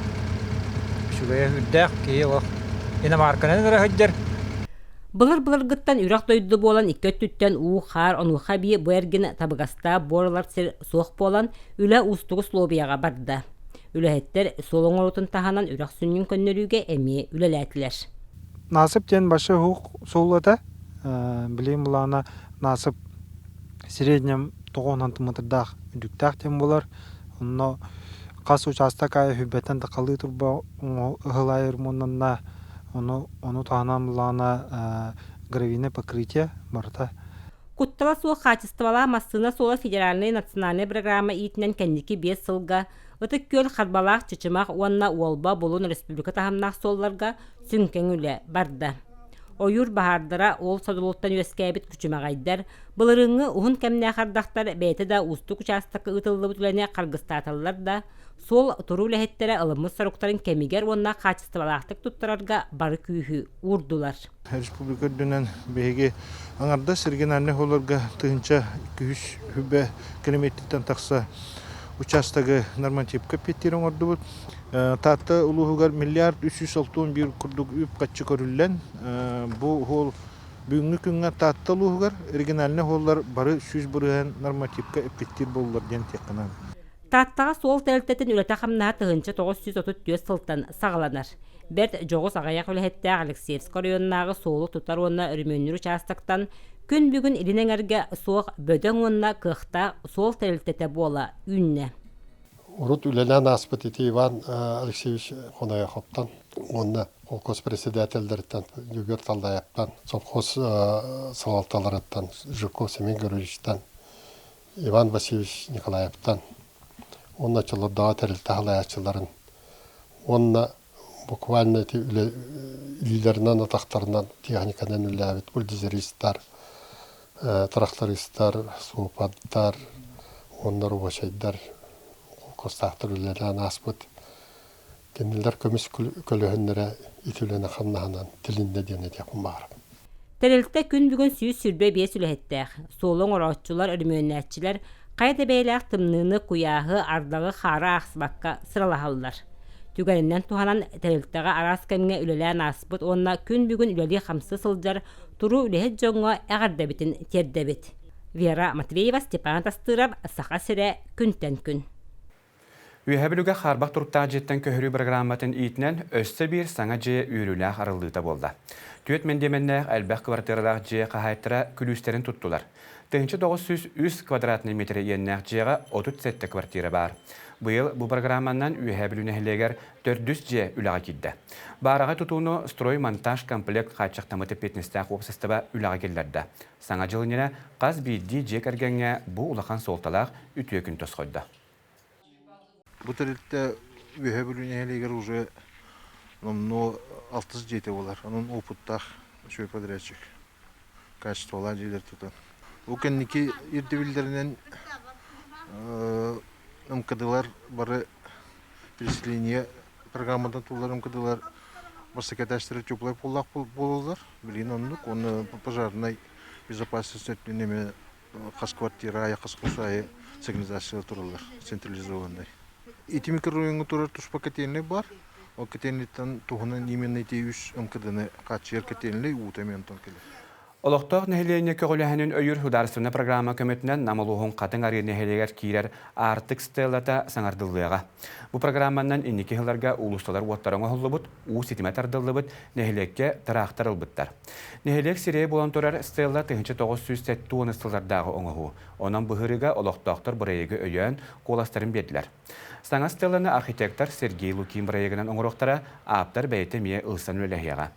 үчүгэйэ үрдээх киһи олох иномарканан эрэ сылдьар. Былыр-былыргыттан үрэх дойду буолан икки өттүттэн уу-хаар, онуоха эбии бу эргин табыгастаах буор ылар сир суох буолан, үлэ уустук услуобуйаҕа барда. Үлэһиттэр суол оҥоруутун таһынан үрэх сүнньүн көннөрүүгэ эмиэ үлэлээтилэр. Насып диэн большой уһук суол этэ. Билигин былаана насып среднем тоҕуон сантиметрдаах үрдүктээх диэн буолар. Онно хас учаастак аайы хүббэттэн тахалыы турба ыһылайыр муннанна Ону, ону таһынан былаана гравийное покрытие барыта. Куттала суох хаачыстыбалаах массыына суола федеральнай национальнай программа иитинэн кэнники 5 сылга Ытык Күөл, Харбалаах, Чычымах уонна Уолба, Булун республика таһымнаах суолларга сүҥкэҥ үлэ барда. Ойуур баһаардара ол содулуттан үөскээбит күчүмэҕэйдэр, былырыыҥҥы уһун кэмнээх ардахтар бэйэтэ да уустук учаастакка ыытыллыбыт үлэни харгыстааталлар да, Суол туруу үлэһиттэрэ ылыммыт соруктарын кэмигэр уонна хаачыстыбалаахтык туттарарга бары күүһү уурдулар. Республика үрдүнэн биһиги аҥардас региональнай холлорго 1200 хүбэ километртэн тахса учаастагы нормативка эппиэттиир оҥордубут. Таатта улууһугар миллиард 361 курдук үп-харчы көрүллэн, бу уһуол бүгүҥҥү күҥҥэ Таатта улууһугар региональнай уһуоллар бары 100% нормативка эппиэттиир буоллулар диэн этиэххэ наада. Тааттаҕа суол тэрилтэтин үлэтэ-хамнаһа 1934 сылтан саҕаланар. Бэрт дьоҕус аҕыйах үлэһиттээх Алексеевскай оройуоннааҕы суолу тутар уонна өрөмүөннүүр учаастактан күн бүгүн илин эҥэргэ суох бөдөҥ уонна кыахтаах суол тэрилтэтэ буола үүннэ. Урут үлэлээн ааспыт ити Иван Алексеевич Хоноеховтан уонна холкуос председателлэриттэн Дьөгүөр Таллаевтан, совхоз салалталарыттан Жирков Семен Григорьевичтан Иван Васильевич Николаевтан уонна оччолордооҕу тэрилтэ салайааччыларын уонна буквально ити үлэ илиилэринэн атахтарынан техниканан үлэлээбит бульдозеристар, трактористар, суопардар уонна рабочайдар холкуостаахтар үлэлээн ааспыт кинилэр көмүс көлөһүннэрэ ити үлэни хамнаһынан тилиннэ диэн этиэхпин баҕарабын. Тэрилтэ күн бүгүн 125 үлэһиттээх. Суолу оҥорооччулар, өрөмүөннээччилэр хайа да бэйэлээх тымныыны, куйааһы, ардаҕы, хаары аахсыбакка сыралаһаллар. Түгэнинэн туһанан тэрилтэҕэ араас кэмҥэ үлэлээн ааспыт уонна күн бүгүн үлэлии-хамсыы сылдьар туруу үлэһит дьоҥҥо эҕэрдэбитин тиэрдэбит. Вера Матвеева, Степан Тастыров, Саха сирэ, күнтэн күн. Үөһээ Бүлүүгэ хаарбах туруктаах дьиэттэн көһөрүү бырагырааматын иитинэн өссө биир саҥа дьиэ үөрүүлээх арыллыыта буолла. Түөрт мэндиэмэннээх элбэх кыбартыыралаах дьиэ хаһаайыттара күлүүстэрин туттулар. 1903 квадратнай метр иэннээх дьиэҕэ 37 квартира баар. Быйыл бу программанан Үөһээ Бүлүү нэһилиэгэр төрдүс дьиэ үлэҕэ киирдэ. Баараҕай тутууну строймонтаж комплект хааччахтаммыт эппиэтинэстээх уопсастыба үлэҕэ киллэрдэ. Саҥа дьыл иннинэ хас биирдии дьиэ кэргэҥҥэ бу улахан суолталаах үтүө күн тосхойдо. Бу тэрилтэ Үөһээ Бүлүү нэһилиэгэр уже номнуо алтыс дьиэтэ буолар. Онон опыттаах үчүгэй подрядчик. Качестволаах дьиэлэр тутан. Бу кэнники ирдэбиллэринэн МКДлар бары переселение программадан туллар МКДлар бастакы этажтара теплай поллаах буолаллар. Билигин оннук. Уонна пожарнай безопасность өттүн эмэ хас квартира аайы, хас хос аайы сигнализация тураллар централизованный. Ити микрорайоҥҥа турар туспа котельнай бар. Ол котельныйтан туһунан именно ити үс МКДны хааччыйар котельнай уута эмиэ онтон кэлэр. Олохтоох нэһилиэнньэ көҕүлээһинин өйүүр судаарыстыбаннай программа көмөтүнэн Нам улууһун Хатыҥ Арыы нэһилиэгэр киирэр Аартык стеллата саҥардыллыаҕа. Бу программанан инники сылларга уулуссалар уоттара оҥоһуллубут, уу ситимэ тардыллыбыт, нэһилиэккэ тыраахтар ылбыттар. Нэһилиэк сирэйэ буолан турар стелла 1970 сыллардааҕы оҥоһуу. Онон быһыырыга олохтоохтор бырайыагы өйөөн, куоластарын биэрдилэр. Саҥа стелланы архитектор Сергей Лукин бырайыагынан оҥоруохтара, ааптар бэйэтэ эмиэ ылсан үлэлэһиэҕэ.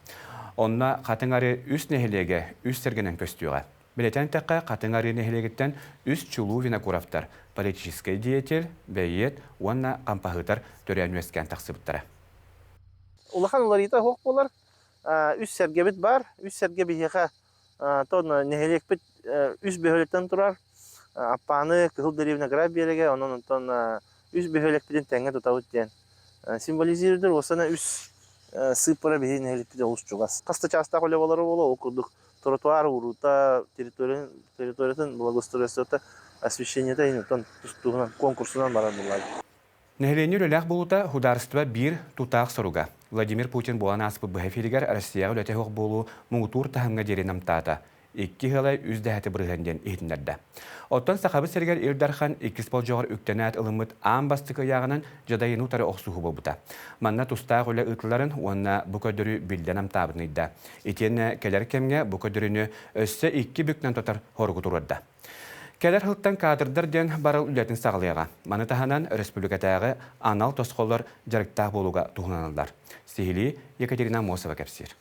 Онно Хатыҥ Арыы үс нэһилиэгэ үс сэргэнэн көстүөҕэ. Бэлиэтээн эттэххэ, Хатыҥ Арыы нэһилиэгиттэн үс чулуу Винокуровтар, политическай деятель, бэйиэт уонна хампаһыытар төрөөн-үөскээн тахсыбыттара. Улахан уларыйыыта суох буолар. Үс сэргэбит баар. Үс сэргэ биһиэхэ тон нэһилиэкпит үс бөһүөлэктэн турар. Аппааны Кыһыл Дэриэбинэ Граф биэрэгэ, онон онтон үс бөһүөлэкпитин тэҥҥэ тутабыт диэн символизируйдур. Уосана үс сыыппара биһиги нэһилиэкпит олус чугас. Хас да чаастаах үлэ буолара буолуо, ол курдук тротуар уруута, территориятын благоустройствота, освещениета иһин тустууһунан, конкурсунан барар буоллаҕа. Нэһилиэнньэ үлэлээх буолуута судаарыстыба биир тутаах соруга. Владимир Путин буолан ааспыт быһа эфиригэр Россияҕа үлэтэ суох буолуу муҥутуур таһымҥа диэри намтаата. Икки ыала үс дэһэти бырыһыан диэн иһитиннэрдэ. Оттон Сахабыт сиригэр Ил Дархан иккис болдьоҕор үктэнээт ылыммыт аан бастакы ыйааҕынан дьадайыыны утары охсуһуу буолбута. Манна тустаах үлэ ыытылларын уонна бу көрдөрүү биллэ намтаабытын ыйда. Итиэннэ кэлэр кэмҥэ бу көрдөрүүнү өссө икки бүкнэн тутар соругу туруорда. Кэлэр сылтан кадрдар диэн барыл үлэтин саҕалыаҕа. Маны таһынан өрөспүүбүлүкэтээҕи анал тосхоллор дьарыктаах буолууга туһаналлар. Сиһилии Екатерина Аммосова кэпсиир.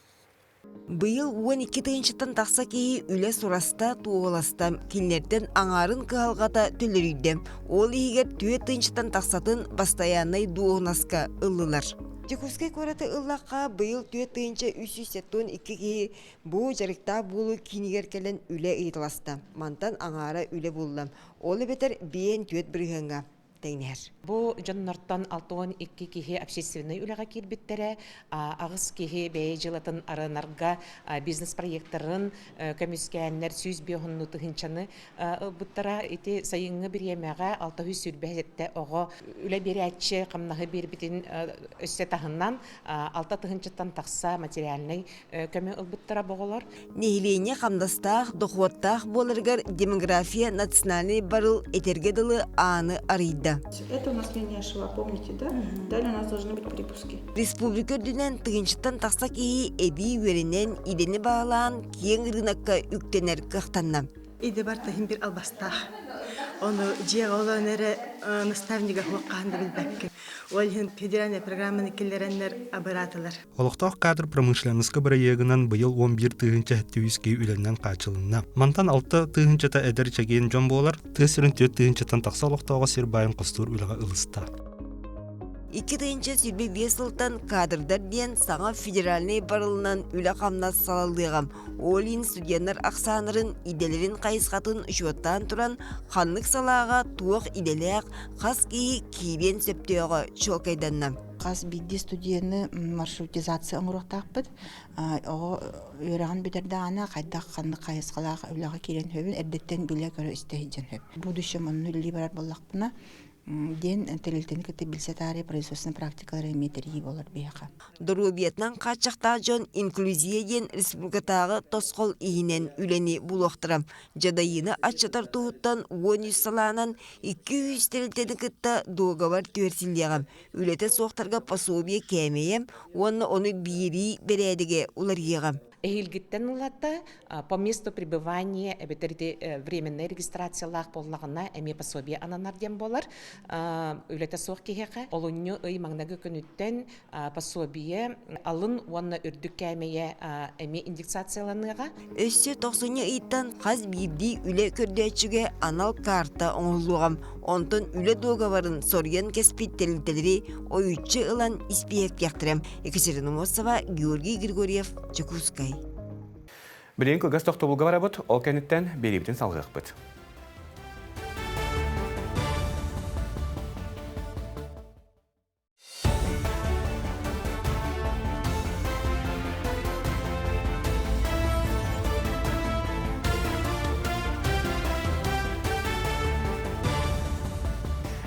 Быйыл 12 тыһыынчаттан тахса киһи үлэ сураста, туоһуласта, кинилэртэн аҥаарын кыһалҕата төлөрүйдэ. Ол иһигэр 4 тыһыынчаттан тахсатын бастайааннай дуоһунаска ыллылар. Дьокуускай куораты ыллахха, быйыл 4372 киһи Бу дьарыктаах буолуу киинигэр кэлэн үлэ ыйыталаста. Мантан аҥаара үлэ булла. Ол эбэтэр биэн түөрт бырыһыаҥҥа тэҥнэһэр. Бу дьоннортон 62 киһи общественнай үлэҕэ киирбиттэрэ, аҕыс киһи бэйэ дьыалатын арынарга бизнес-проекторын көмүскээннэр 105 тыһыынчаны ылбыттара. Ити сайыҥҥы бириэмэҕэ 627 оҕо үлэ биэрээччи хамнаһы биэрбитин өссө таһынан алта тыһыынчаттан тахса материальнай көмө ылбыттара боҕолор. Нэһилиэнньэ хамнастаах, дохуоттаах буоларыгар демография национальный барыл этэргэ дылы ааны арыйда. Это у нас линия шва, помните, да? Далее у нас должны быть припуски. Республика үрдүнэн тыһыынчаттан тахса киһи эбии үөрэнэн, идэни баалаан, киэҥ ырыынакка үктэнэр кыахтанна. Иде бар таһым бир албастаах. Ону дьиэҕэ олорон эрэ наставнига суох хаһан да билбэккин. Ол иһин федеральная программаны киллэрэннэр абыраатылар. Олохтоох кадр промышленноска бырайыагынан быйыл 11 тыһыынча 700 киһи үлэннэн хааччылынна. Мантан 6 тыһыынчата эдэр чэгиэн дьон буолар, тыа сирин 4 тыһыынчаттан тахса олохтооҕо сир баайын хостуур үлэҕэ ылыста. 2025 сылтан кадрдар диэн саҥа федеральнай барылынан үлэ-хамнас салаллыаҕа. Ол иһин студеннар ахсааннарын, идэлэрин хайысхатын учуоттаан туран, ханнык салааҕа туох идэлээх, хас киһи киириэн сөптөөҕө чуолкайданна. Хас биирдии студены маршрутизация оҥоруохтаахпыт. Оҕо үөрэҕин бүтэрдэҕинэ хайдах ханнык хайысхалаах үлэҕэ киирэн сөбүн эрдэттэн билэ-көрө истэ сылдьан сөп. Будущем онно үлэлии барар буоллахпына, диэн тэрилтэни кытта билсэ таарыйа производственнай практикалары эмиэ тэрийии буолар биһиэхэ. Доруобуйатынан хааччахтаах дьон инклюзия диэн республикатааҕы тосхол иһинэн үлэни булуохтара. Дьадайыыны аччатар туһуттан 13 салаанан 200 тэрилтэни кытта дуогабар түһэрсиллиэҕэ. Үлэтэ суохтарга пособие кээмэйэ уонна ону биэрии бэрээдэгэ уларыйыаҕа. Эһиилгиттэн ылата по месту пребывания эбэтэр ити временная регистрациялаах буоллаҕына эмиэ пособие ананар диэн буолар. Үлэтэ суох киһиэхэ олунньу ый маҥнайгы күнүттэн пособие алын уонна үрдүк кээмэйэ эмиэ индексацияланыаҕа. Өссө тохсунньу ыйтан хас биирдии үлэ көрдөөччүгэ анал карта оҥоһуллуоҕа. Онтон үлэ дуогабарын соруйан кэспит тэрилтэлэри ойуччу ылан испииһэктиэхтэрэ. Екатерина Мосова, Георгий Григорьев, Дьокуускай. Билигин кылгас тохтобулга барабыт, ол кэнниттэн биэриибитин салҕыахпыт.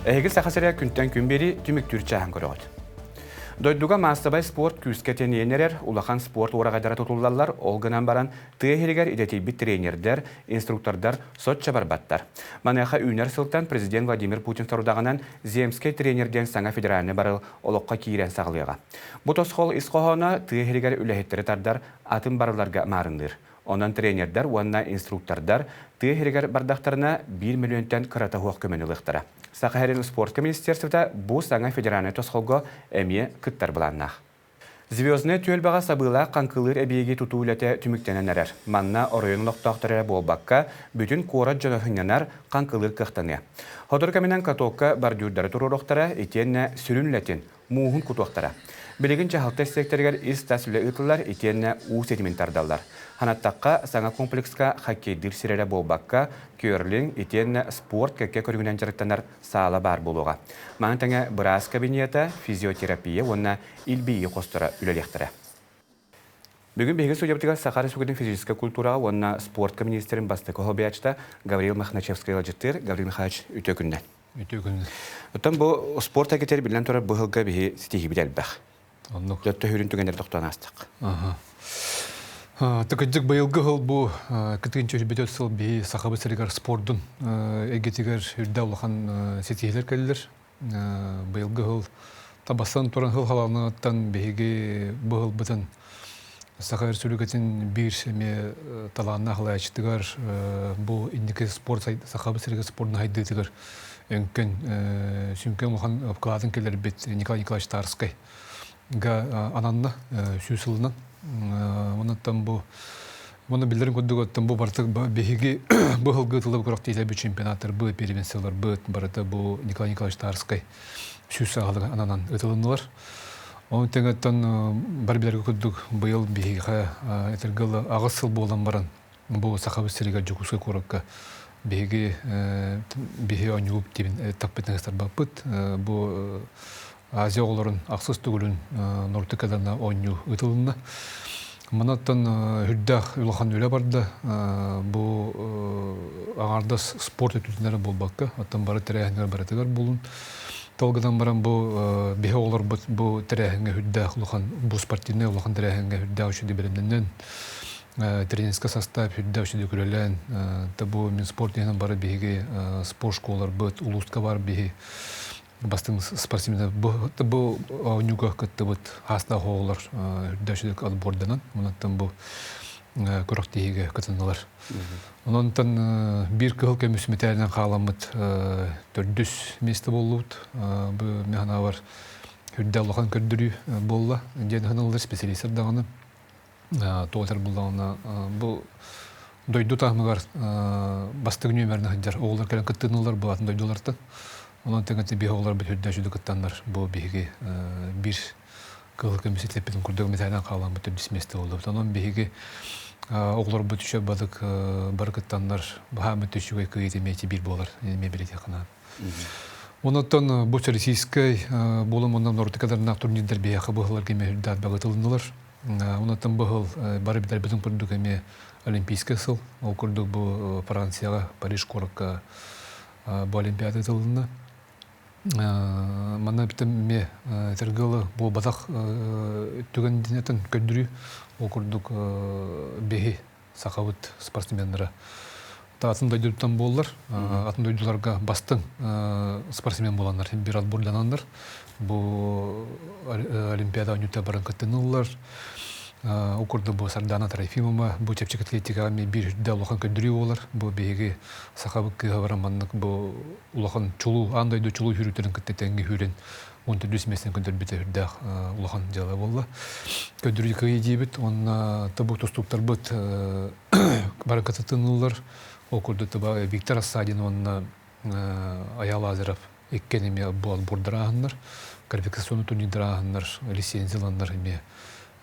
Эһиги Саха сирэ күнтэн күн биэри түмүктүүр чааһын көрөҕүт. Дойдуга маассабай спорт күүскэ тэнийэн эрэр, улахан спорт уораҕайдара тутуллаллар, ол гынан баран тыа иһигэр идэтийбит тренердэр, инструктордар соччо барбаттар. Маныаха үүнэр сылтан президент Владимир Путин сорудаҕынан Земскэй тренер диэн саҥа федеральнай барыл олоххо киирэн саҕалыаҕа. Бу тосхол ис хоһооно тыа иһигэр үлэһиттэри тардар атын барылларга маарынныыр. Онон тренердэр уонна инструктордар тыа иһигэр бардахтарына 1 мөлүйүөнтэн кырата суох көмөнү ылыахтара. Саха сирин спортка министерствота бу саҥа федеральнай тосхолго эмиэ кыттар былааннаах. Звезднай түөлбэҕэ сабыылаах хаҥкылыыр эбийиэги тутуу үлэтэ түмүктэнэн эрэр. Манна оройуон олохтоохторо эрэ буолбакка, бүтүн куорат дьоно сынньанар, хаҥкылыыр кыахтаныа. Сотору кэминэн катокка бордюрдары туруоруохтара итиэннэ сүрүн үлэтин, мууһун кутуохтара. Билигин дьаһалта секторыгар ис-тас үлэ ыытыллар итиэннэ уу ситимин тардаллар. Санаттахха, саҥа комплекска хоккейдыыр сир эрэ буолбакка, керлинг итиэннэ спорт кэккэ көрүҥүнэн дьарыктанар саала баар буолуоҕа. Маны тэҥэ быраас кабинета, физиотерапия уонна илбийии хосторо үлэлиэхтэрэ. Бүгүн биһиги судьябытыгар Саха Республикатын физическэй культураҕа уонна спортка министрин бастакы солбуйааччыта Гаврил Мохначевскай ыалдьыттыыр. Гаврил Михайлович, үтүө күннэн. Үтүө күннэн. Оттон бу спорт эйгэтигэр биллэн турар бу сылга биһи ситиһиибит элбэх. Оннук. Төһүүрүн түгэннэр тохтоон аастах. Тыкыдьык быйылгы сыл бу кытыынча үрбүтөт сыл биһи Сахабыт сиригэр спордун эйгэтигэр үрдэ улахан ситиһиилэр кэллилэр. Быйылгы сыл табасан туран сыл халаныттан биһиги бу сылбытын Саха Өрөспүүбүлүкэтин биир эмиэ талааннаах салайааччытыгар бу инники спорт Сахабыт сиригэр спордун сайдыытыгар өҥкөн сүҥкэн улахан вкладын киллэрбит Николай Николаевич Тарскай га ананна 100 сылынан. Онуттан бу Мұны билдерин курдук оттон бу бартык биһиги бу сылгы тылы күрэхтиилэр чемпионаттар бу первенстволар бу барыта бу Николай Николаевич Тарскай 100 саҕалыгы ананан ытылыннылар. Оны тэҥэттэн бар билэргэ курдук быйыл биһиэхэ этэргыл аҕыс сыл буолан баран бу Сахабыт сиригэр Дьокуускай куоракка биһиги биһи оонньууп тибин таппытын ыстарбаппыт. Бу Азия оҕолорун ахсыс төгүлүн Нортыкадана оонньуу ыытылынна. Манаттан үрдээх улахан үлэ барда. Бу аҥаардас спорт өттүтүнэн буолбакка, оттон бары тэрээһиннэр барытыгар булун. Толгынан баран бу биһи оҕолорбут бу тэрээһиҥҥэ үрдээх улахан бу спортивнай улахан тэрээһиҥҥэ үрдээх үчүгэй бэлэмнэнэн тренерскэй состав үрдээх үчүгэй күрэлээн бу мин спорт иһинэн бары биһиги спорт школаларбыт улууска бар биһи бастыҥ спортсменнар бу оонньууга кыттыбыт аастаах оҕолор үрдээччилик отборданан онон бу күрэхтэһиигэ кытыннылар. Онон биир кыһыл көмүс мэтээлинэн хааламмыт төрдүс миэстэ буоллубут. Бу механабар үрдэ улахан көрдөрүү буолла. Диэн ханыллар специалистар даҕаны туотар буллаҕына бу дойду таһымыгар бастыҥ нүөмэрин сылдьар оҕолор кэлэн кыттыынылар бу атын дойдулартан. Онон тэҥэ биһи оҕолорбут үрдэ сүдү кыттаннар бу биһиги биир кыһыл көмүс итилэппитин курдук мэтээлэн хаалааммыт төрдүс миэстэ буоллубут. Онон биһиги оҕолорбут үчүгэй балык бары кыттаннар баһааммыт үчүгэй кыайыы эмиэ биир буолар эмиэ билэтиэх ханаан. Онон бу российскай буолан онон ортикадарнаах турнирдар биһиэхэ быһыларга эмиэ үрдээх бөҕөтылыннылар. Онон бу сыл бары билэрбитин курдук эмиэ Олимпийскай сыл. Ол курдук бу Францияҕа Париж куоракка бу Олимпиада ыытылынна. Манна бүтэн эмиэ этэргэ буолбатах түгэн динэтин көрдөрүү. Ол курдук биһи сахабыт спортсменнара атын дойдуттан буоллар, атын дойдуларга бастыҥ спортсмен буоланнар, бир отбордананнар, бу Олимпиада оонньуута баран кыттыныллар. Ол курдук бу Сардана Трофимова бу чэпчэки атлетикаҕа эмиэ биир үрдэ улахан көрдөрүү буолар. Бу биһиги сахабыт кыыһа баран маннык бу улахан чулуу, аан дойду чулуу сүүрүүтэрин кытта тэҥҥэ сүүрэн 14 миэстэни көрдөрбүтэ үрдээх улахан дьыала буолла. Көрдөрүү кыайыы диибит уонна табу тустууктарбыт бары кытытыныллар. Ол курдук Виктор Рассадин уонна Аял Лазарев иккен эмиэ бу отбордарааһыннар, квалификационный турнирдарааһыннар, лицензияланнар эмиэ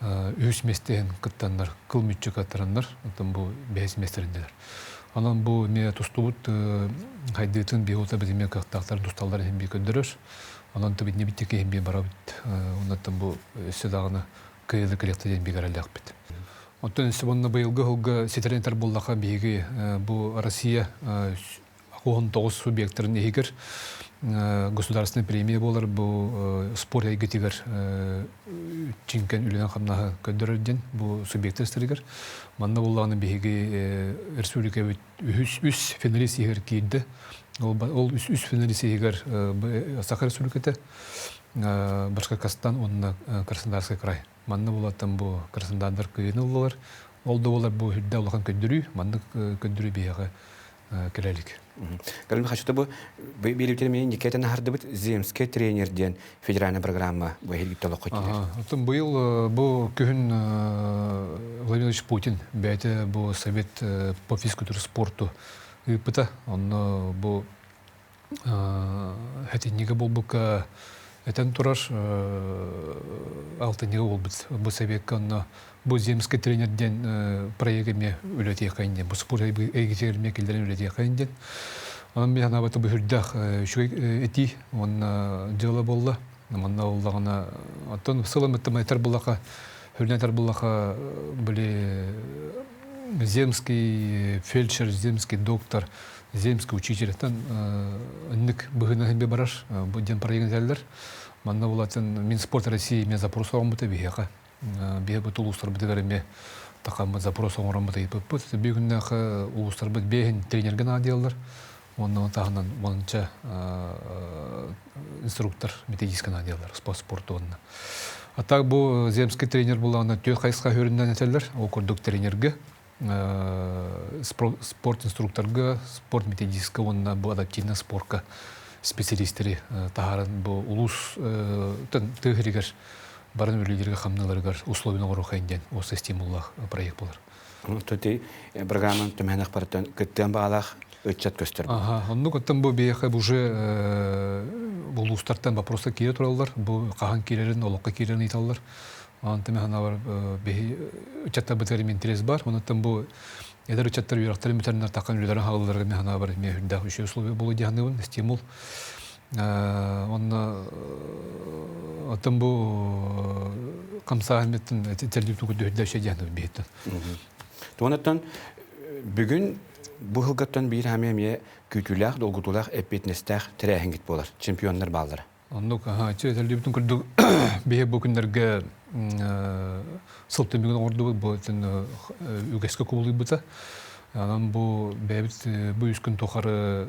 үһүс миэстэһин кыттаннар, кыл мүччү кыаттараннар, оттон бу бэһис миэстэриннилэр. Онон бу эмиэ тустубут хайдыытын биһиги біз эмиэ кыахтаахтар тусталлар иһин бии көрдөрөр. Онон тыбитни биттики иһин бии барабыт. Оннуттан бу өссө даҕаны кыайылы кэлиэхтэ диэн бигараллаахпыт. Оттон өссө онно быйылгы сылга ситэрэн этэр буоллаха биһиги бу Россия 19 субъектарын иһигэр государственная премия буолар бу спорт эйгэтигэр чинкен үлэнэн хамнаһы көрдөрөр диэн бу субъектар истэригэр. Манна буоллаҕына биһиги республикабыт үһүс үс финалист иһигэр киирдэ. Ол үс финалист иһигэр Саха Республиката, Башкортостан уонна Краснодарский край. Манна булаттан бу Краснодардар кыайыны ыллылар. Ол да буолар бу үрдэ улахан көрдөрүү, маннык көрдөрүү биһиэхэ кэлэлик. Кэлин хачыта бу биирибитин мен никетен аһардыбыт земский тренер диэн федеральная программа бу эһилгитте олоххо киирэр. Оттон быйыл бу күһүн Владимир Владимирович Путин бэйэтэ бу совет по физкультуре спорту ыыппыта. Онно бу Хэтинньигэ буолбукка этэн турар алтынньыга буолбут бу советка онно бу земский тренер диэн проект эмиэ үлэтиэхэйин диэн бу спорт эйгэтигэр эмиэ киллэрэн үлэтиэхэйин диэн онон мин санаабата бу үрдээх үчүгэй этии уонна дьыала буолла манна буоллаҕына оттон сылым этэр буллаха хүрүнэн этэр буллаха били земский фельдшер земский доктор земский учительтан ыннык быһыына химбе барар бу диэн проект этэллэр манна булатын Минспорт России эмиэ запрос оҥорбута биһиэхэ биһи бу улуустарбытыгар эмиэ такаммыт запрос оҥороммут ыйыппыппыт бүгүннээх улуустарбыт бэһин тренергэ наадыйаллар уонна таһынан уонча инструктор методистка наадыйаллар спорт уонна а так бу земский тренер булаана түө хайысха хөрүннэн этэллэр ол курдук тренерге спорт инструкторга, спорт методистка уонна бу адаптивный спортка специалистери таһааран бу улуус тыа баран үлэлииргэ хамналарыгар условияны оҥоруохайын диэн осы стимуллаах проект болар. Төти программан төмәнәк барытын кыттыан баалаах ыччат көстөр. Ага, оннук оттон бу биэхэ уже улуустартан вопросы киирэ тураллар. Бу хаһан киирэрин, олоххо киирэрин ыйталлар. Онтон ханабар биһи ыччаттарбытыгар интерес бар. Онуттан бу эдэр ыччаттар үөрэхтэрин бүтэриннэр таххан үлэлэрин хаалалларыгар мен ханабар эмиэ үрдээх үчүгэй условия буолуо дии саныыбын, стимул. Онно оттон бу хамсааһын тэллибитин курдук үрдэ үчүгэй дии саныыбын биһиттэн. Туонаттан бүгүн бу сылгаттан биир хами эмиэ күүтүүлээх, долгутуулаах, эппиэтинэстээх тэрээһингит буолар. Чемпионнар бааллара. Оннук, этэллибитин курдук биһи бу күннэргэ сыл түмүгүн оҥордубут, бу үгэскэ кубулуйбута. Онон бу бэйэбит бу үс күн тухары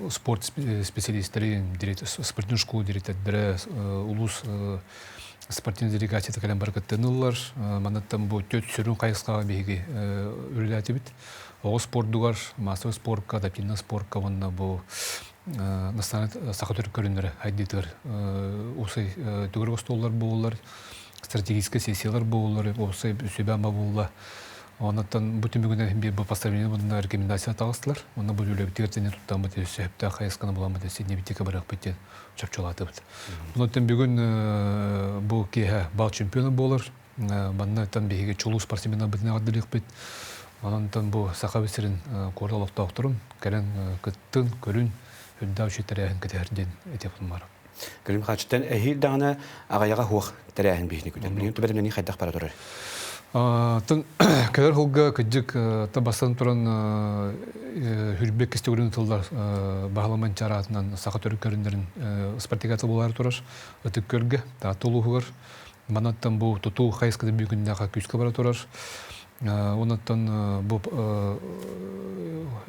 спорт специалистэрин, спортивный школа дириэктэрдэрэ, улуус спортивный делегацията кэлэн бары кыттыһыныллар. Манныттан бу төрт сүрүн хайысхаҕа биһиги үлэлээтибит. Оҕо спордугар, массовый спортка, адаптивный спортка уонна бу национальный саха төрүт көрүннэрэ хайдыытыгар уопсай төгүрүк остуоллар буоллар, стратегическай сессиялар буоллар, уопсай сүбэ-ама буолла. Оннуттан бу түмүгүнэн биир бу постановление мунна рекомендация таҕыстылар. Онно бу үлэбитигэр тэҥэ туттаммыт сөптөөх хайысханы буламмыт синнибитикэ барыахпыт диэн чопчулаатыбыт. Онуттан бүгүн бу киэһэ бал чемпиона буолар. Манна биһиги чулуу спортсменнарбытын эҕэрдэлиэхпит. Онон бу Саха сирин куорат олохтоохторун кэлэн кыттын, көрүн, үрдээх үчүгэй тэрээһин кэтэһэр диэн этиэхпин баар. Кэлим хачыттан эһиил даҕаны аҕайаҕа суох тэрээһин биһини күтэр. Билигин түбэтэмнэнии хайдах бара турар? Тын кэлэр сылга кыдьык бастан туран хүрбек кистигүрүн тыллар баһыламан чараатынан саха төрүт көрүннэрин спартакиада буолар турар Ытык Күөлгэ, Таатта улууһугар Манаттан бу тутуу хайысхата бүгүннэхэ күүскэ бара турар. Онуттан бу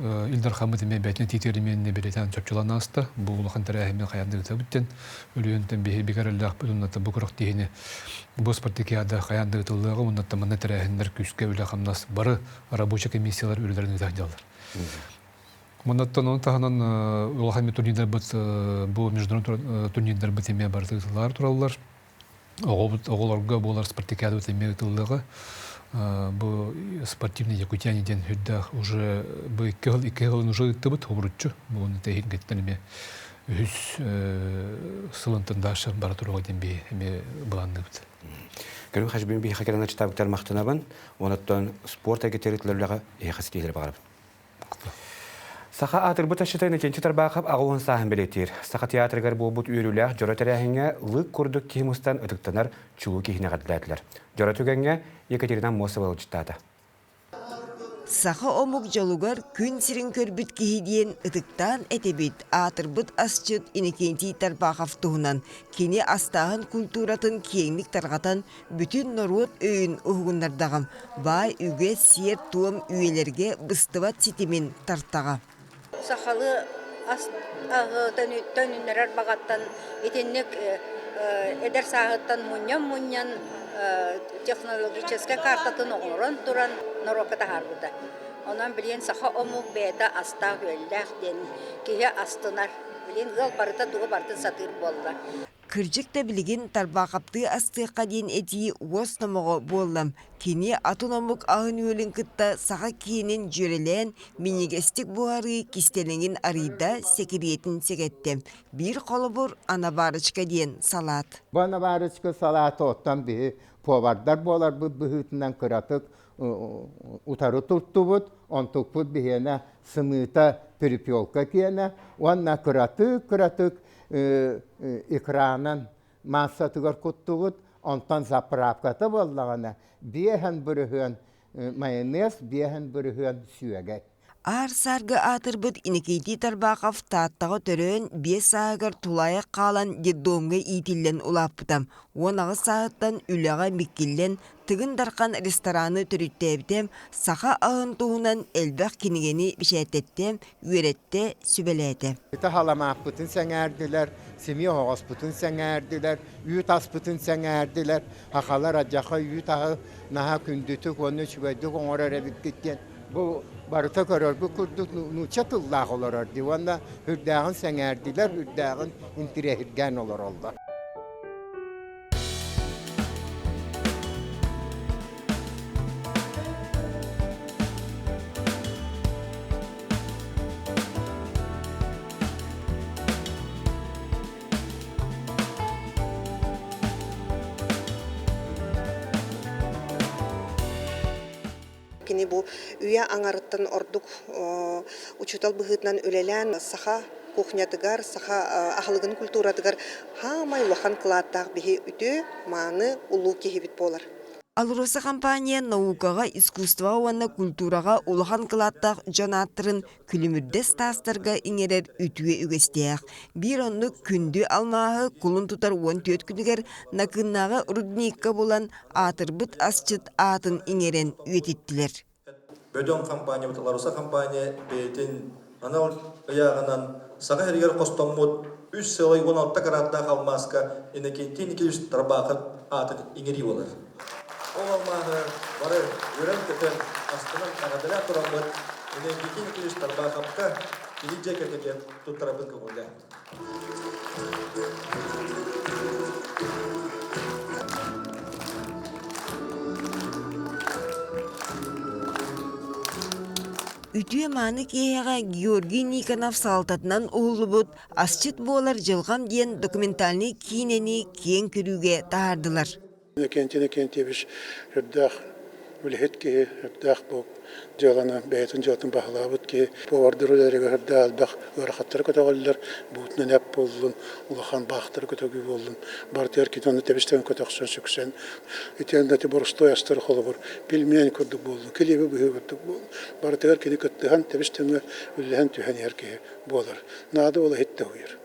Ил Дархаммыт эмиэ бэйэтин этиитигэр эмиэ бэлиэтээн чопчулаан ааста. Бу улахан тэрээһиммин хайаан да ыытабыт диэн. Өлүөнтэн биһи бигэрэллээхпит уонна бу күрэхтэһиини бу спартакиада хайаан да ыытыллыаҕа уонна манна тэрээһиннэр күүскэ үлэ-хамнас бары рабочай комиссиялар үлэлэрин ыыта сылдьаллар. Маннаттан ону таһынан улахан турнирдарбыт бу международный турнирдарбыт эмиэ барыта ыытыллар тураллар. Оҕолорго буолар спартакиадабыт эмиэ ыытыллыаҕа. Бу спортивный якутяне диэн үрдээх уже бу 2 сыл уже ыыттыбыт обуруччу. Бу тэһингеттен эме үһүс сылынтын дальше бара туруга диэн би эме былаанныыбыт. Көрүм хажбин би хакерана читабыктар мактанабын, онуттан спорт эгетеритлерлеге эхаситилер багарабын. Саха аатырбыт асчыта Иннокентий Тарбаахап 80 сааһын бэлиэтиир. Саха театрыгар буолбут үөрүүлээх дьоро тэрээһиҥҥэ лыык курдук киһи мустан ытыктанар чулуу киһини эҕэрдэлээтилэр. Дьоро түгэҥҥэ Екатерина Аммосова ыалдьыттаата. Саха омук дьолугар күн сирин көрбүт киһи диэн ытыктаан этэбит аатырбыт асчыт Иннокентий Тарбахов туһунан кини астааһын культуратын киэҥник тарҕатан бүтүн норуот өйүн уһугуннардаҕым, баай үгэс сиэр-туом үйэлэргэ быстыбат ситимин тартаҕа. Сахалыы ас аһы төнүннэрэр баҕаттан итинник эдэр сааһыттан мунньан-мунньан технологическай картатын оҥорон туран норуокка таһаарбыта. Онон билигин саха омук бэйэтэ астаах-үөллээх диэн киһи астынар. Билигин ыал барыта тугу барытын сатыыр буолла. Кырдьык да билигин тарбаахаптыы астыахха диэн этии уос номоҕо буолла. Кини атын омук аһын-үөлүн кытта саха киинин дьүөрэлээн, минньигэстик буһарыы кистэлэҥин арыйда, сэкириэтин сэгэттэ. Биир холобур анабарочка диэн салаат. Бу анабарочка салааты оттон биһи повардар буоларбыт быһыытынан кыратык утары туттубут, онтукпут биһиэнэ сымыыта перепелка киэнэ уонна кыратык-кыратык экранын маассатыгар куттубут, онтон заправката буоллаҕына 5% майонез, 5% сүөгэй. Аар-саарга аатырбыт Иннокентий Тарбахов Тааттаҕа төрөөн, 5 сааһыгар тулаайах хаалан детдомҥа иитиллэн улааппыта. 18 сааһыттан үлэҕэ миккиллэн, Тыгын Дархан рестораны төрүттээбитэ, саха аһын туһунан элбэх кинигэни бэчээттэттэ, үөрэттэ, сүбэлээтэ. Ити халамааппытын сэҥээрдилэр, симии оһоҕоспутун сэҥээрдилэр, үүт аспытын сэҥээрдилэр. Сахалар адьаха үүт аһы наһаа күндүтүк уонна үчүгэйдик оҥорор эбиккит диэн бу барыта көрөргүт курдук нуучча тыллаах олорор дии уонна үрдээҕин сэҥээрдилэр, үрдээҕин интириэһиргээн олороллор. Кини бу үйэ аҥарыттан ордук учуутал быһыытынан үлэлээн саха кухнятыгар, саха аһылыгын культуратыгар хаамай улахан кылааттаах биһи үтүө, мааны, улуу киһибит буолар. АЛРОСА компания наукаҕа, искусствоҕа уонна культураҕа улахан кылааттаах дьон ааттарын күлүмүрдэс таастарга иҥэрэр үтүө үгэстээх. Биир оннук күндү алмааһы кулун тутар 14 күнүгэр Накыыннааҕы рудникка булан аатырбыт асчыт аатын иҥэрэн үйэтиттилэр. Бөдөҥ компаниябыт Ларуса компания бэйэтин анал ыйааҕынан Саха сиригэр хостоммут 3,16 карааттаах алмааска Иннокентий Никитич Тарбаахов аатын иҥэрии буолар. Ол алмааһы бары үөрэн-көтөн, астынан эҕэрдэлээн тураммыт Иннокентий Никитич Тарбааховка кини дьиэ кэргэнигэр туттарарбыт көҥүллээх. Үтүө-мааны киэһэҕэ Георгий Никонов салалтатынан уһуллубут «Асчыт буолар дьылҕам» диэн документальнай киинэни киэҥ көрүүгэ таһаардылар. Иннокентий Иннокентьевич үрдээх үлэһит киһи, үрдээх бу дьыаланы бэйэтин дьыалатын баһылаабыт киһи. Повардар үлэлэригэр үрдээх элбэх ыарахаттары көтөҕөллөр, буутунан эп буоллун, улахан баахтары көтөгүү буоллун, барытыгар кини ону тэбис-тэҥ көтөхсөн, сүксэн. Итиэннэ ити боростуой астары холобур, пельмень курдук буоллун, килиэби быһыы курдук буоллун, барытыгар кини кыттыһан, тэбис-тэҥҥэ үллэһэн түһэн иһэр киһи буолар. Наада буола иһиттэ уйар.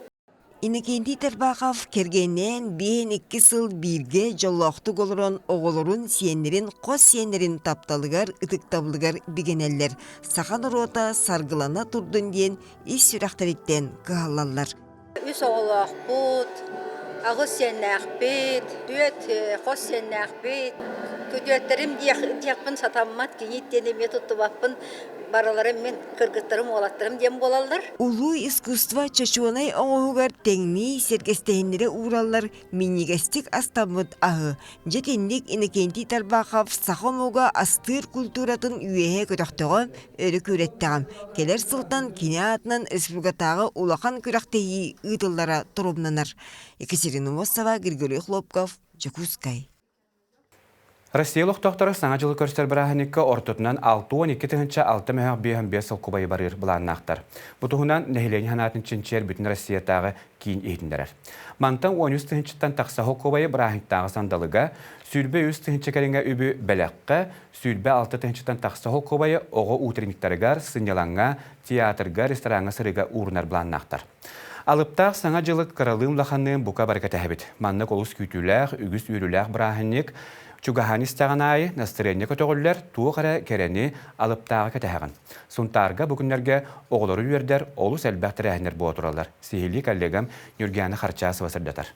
Иннокентий Тарбахов кэргэнинээн 52 сыл бииргэ дьоллоохтук олорон оҕолорун, сиэннэрин, хос сиэннэрин тапталыгар, ытыктабылыгар бигэнэллэр, саха норуота саргылана турдун диэн ис сүрэхтэриттэн кыһаллаллар. Үс оҕолоохпут, аҕыс сиэннээхпит, түөрт хос сиэннээхпит. Күтүөттэрим диэхпин сатаммат, кийиит диэн эмиэ туттубаппын. Барыларын мин кыргыттарым, уолаттарым диэн буолаллар. Улуу искусство чочуонай оҥоһугар тэҥнии сэргэстэһиннэрэ уураллар минньигэстик астаммыт аһы. Дьэ итинник Иннокентий Тарбахов саха омуга астыыр культуратын үөһэ көтөхтөҕө, өрө күүрэттэҕэ. Кэлэр сылтан кини аатынан республикатааҕы улахан күрэхтэһии ыытыллара торумнанар. Екатерина Мосова, Григорий Хлопков, Дьокуускай. Россия олохтоохторо Саҥа дьылы көрсөр бырааһынньыкка ортотунан 62 6 мөһөх 55 солкуобайы барыыр былааннаахтар. Бу туһунан нэһилиэнньэ санаатын чинчийэр Бүтүн Россиятааҕы киин иһитиннэрэр. Мантан 13 тыһыынчаттан тахса солкуобайы бырааһынньыктааҕы сандалыга, 23 тыһыынча кэриҥэ үбү бэлэххэ, 26 тыһыынчаттан тахса солкуобайы оҕо утренниктарыгар, сынньалаҥҥа, театрга, рестораҥҥа сырыыга уурунар былааннаахтар. Алыптаах Саҥа дьылы кыралыын-улаханныын бука бары кэтэһэбит. Маннык олус күүтүүлээх, үгүс үөрүүлээх бырааһынньык чугаһаан истэҕин аайы настырыанньа көтөҕүллэр, туох эрэ кэрэни, алыптааҕы кэтэһэҕин. Сунтаарга бу күннэргэ оҕолору үөрдэр олус элбэх тэрээһиннэр буола тураллар. Сиһилии коллегам Ньургиана Харчасова сырдатар.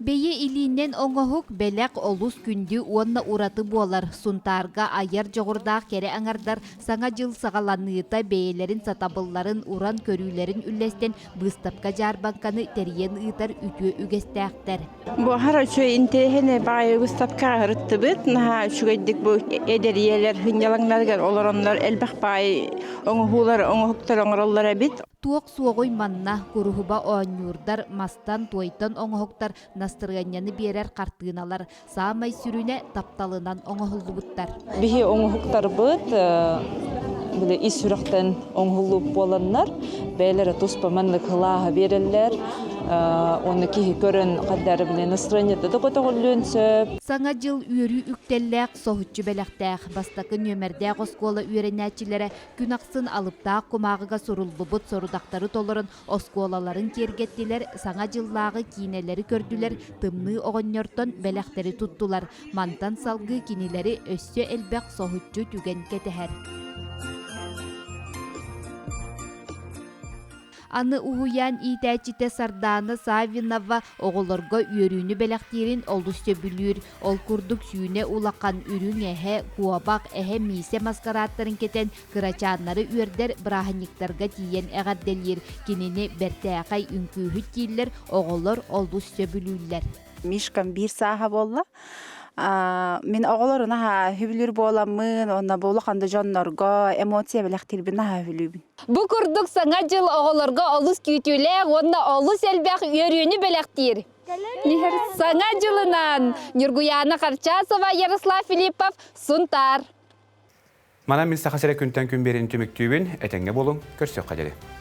Бэйэ илиинэн оҥоһук бэлэх олус күндү уонна ураты буолар. Сунтаарга айар дьоҕурдаах кэрэ аҥардар Саҥа дьыл саҕаланыыта бэйэлэрин сатабылларын, уран көрүүлэрин үллэстэн быыстапка-дьаарбаҥканы тэрийэн ыытар үтүө үгэстээхтэр. Бу аһара үчүгэй интэриэһинэй баҕайы быыстапкаҕа ырыттыбыт. Наһаа үчүгэйдик бу эдэр ийэлэр сынньалаҥнарыгар олороннор элбэх баай оҥоһуулар, оҥоһуктар оҥороллор эбит. Туох суоҕуй манна, куруһуба оонньуурдар, мастан, туойтан оҥоһуктар, настырыанньаны биэрэр хартыыналар, саамай сүрүнэ тапталынан оҥоһуллубуттар. Биһи оҥоһуктарбыт били ис сүрэхтэн оҥоһуллубут буоланнар, бэйэлэрэ туспа маннык һылааһы биэрэллэр, уонна киһи көрөн хайдары били настроениета да көтөҕүллүөн сөп. Саҥа дьыл үөрүү үктэллээх, соһуччу бэлэхтээх. Бастакы нүөмэрдээх оскуола үөрэнээччилэрэ Күн ахсын алыптаах кумааҕыга суруллубут сорудахтары толорон оскуолаларын киэргэттилэр, Саҥа дьыллааҕы киинэлэри көрдүлэр, Тымныы оҕонньортон бэлэхтэри туттулар. Мантан салгыы кинилэри өссө элбэх соһуччу түгэн кэтэһэр. Аны уһуйаан иитээччитэ Сардаана Саввинова оҕолорго үөрүүнү бэлэхтиирин олус сөбүлүүр. Ол курдук сүүнэ улахан үрүҥ эһэ, куобах, эһэ миисэ маскарааттарын кэтэн кырачааннары үөрдэр бырааһынньыктарга тиийэн эҕэрдэлиир. Кинини бэртээхэй үҥкүүһүт дииллэр, оҕолор олус сөбүлүүллэр. Мишкам биир сааһа буолла. Мин оҕолору наһаа үһүлүүр буоламмын, уонна бу улахан да дьоннорго эмоция бэлэхтиирбин наһаа үһүлүүбүн. Бу курдук Саҥа дьыл оҕолорго олус күүтүүлээх уонна олус элбэх үөрүүнү бэлэхтиир. Саҥа дьылынан Ньургуйаана Харчасова, Ярослав Филиппов, Сунтаар. Манан мин Саха сирэ күнтэн күн биэрин түмүктүүбүн. Этэҥҥэ буолуҥ, көрсүөххэ диэри.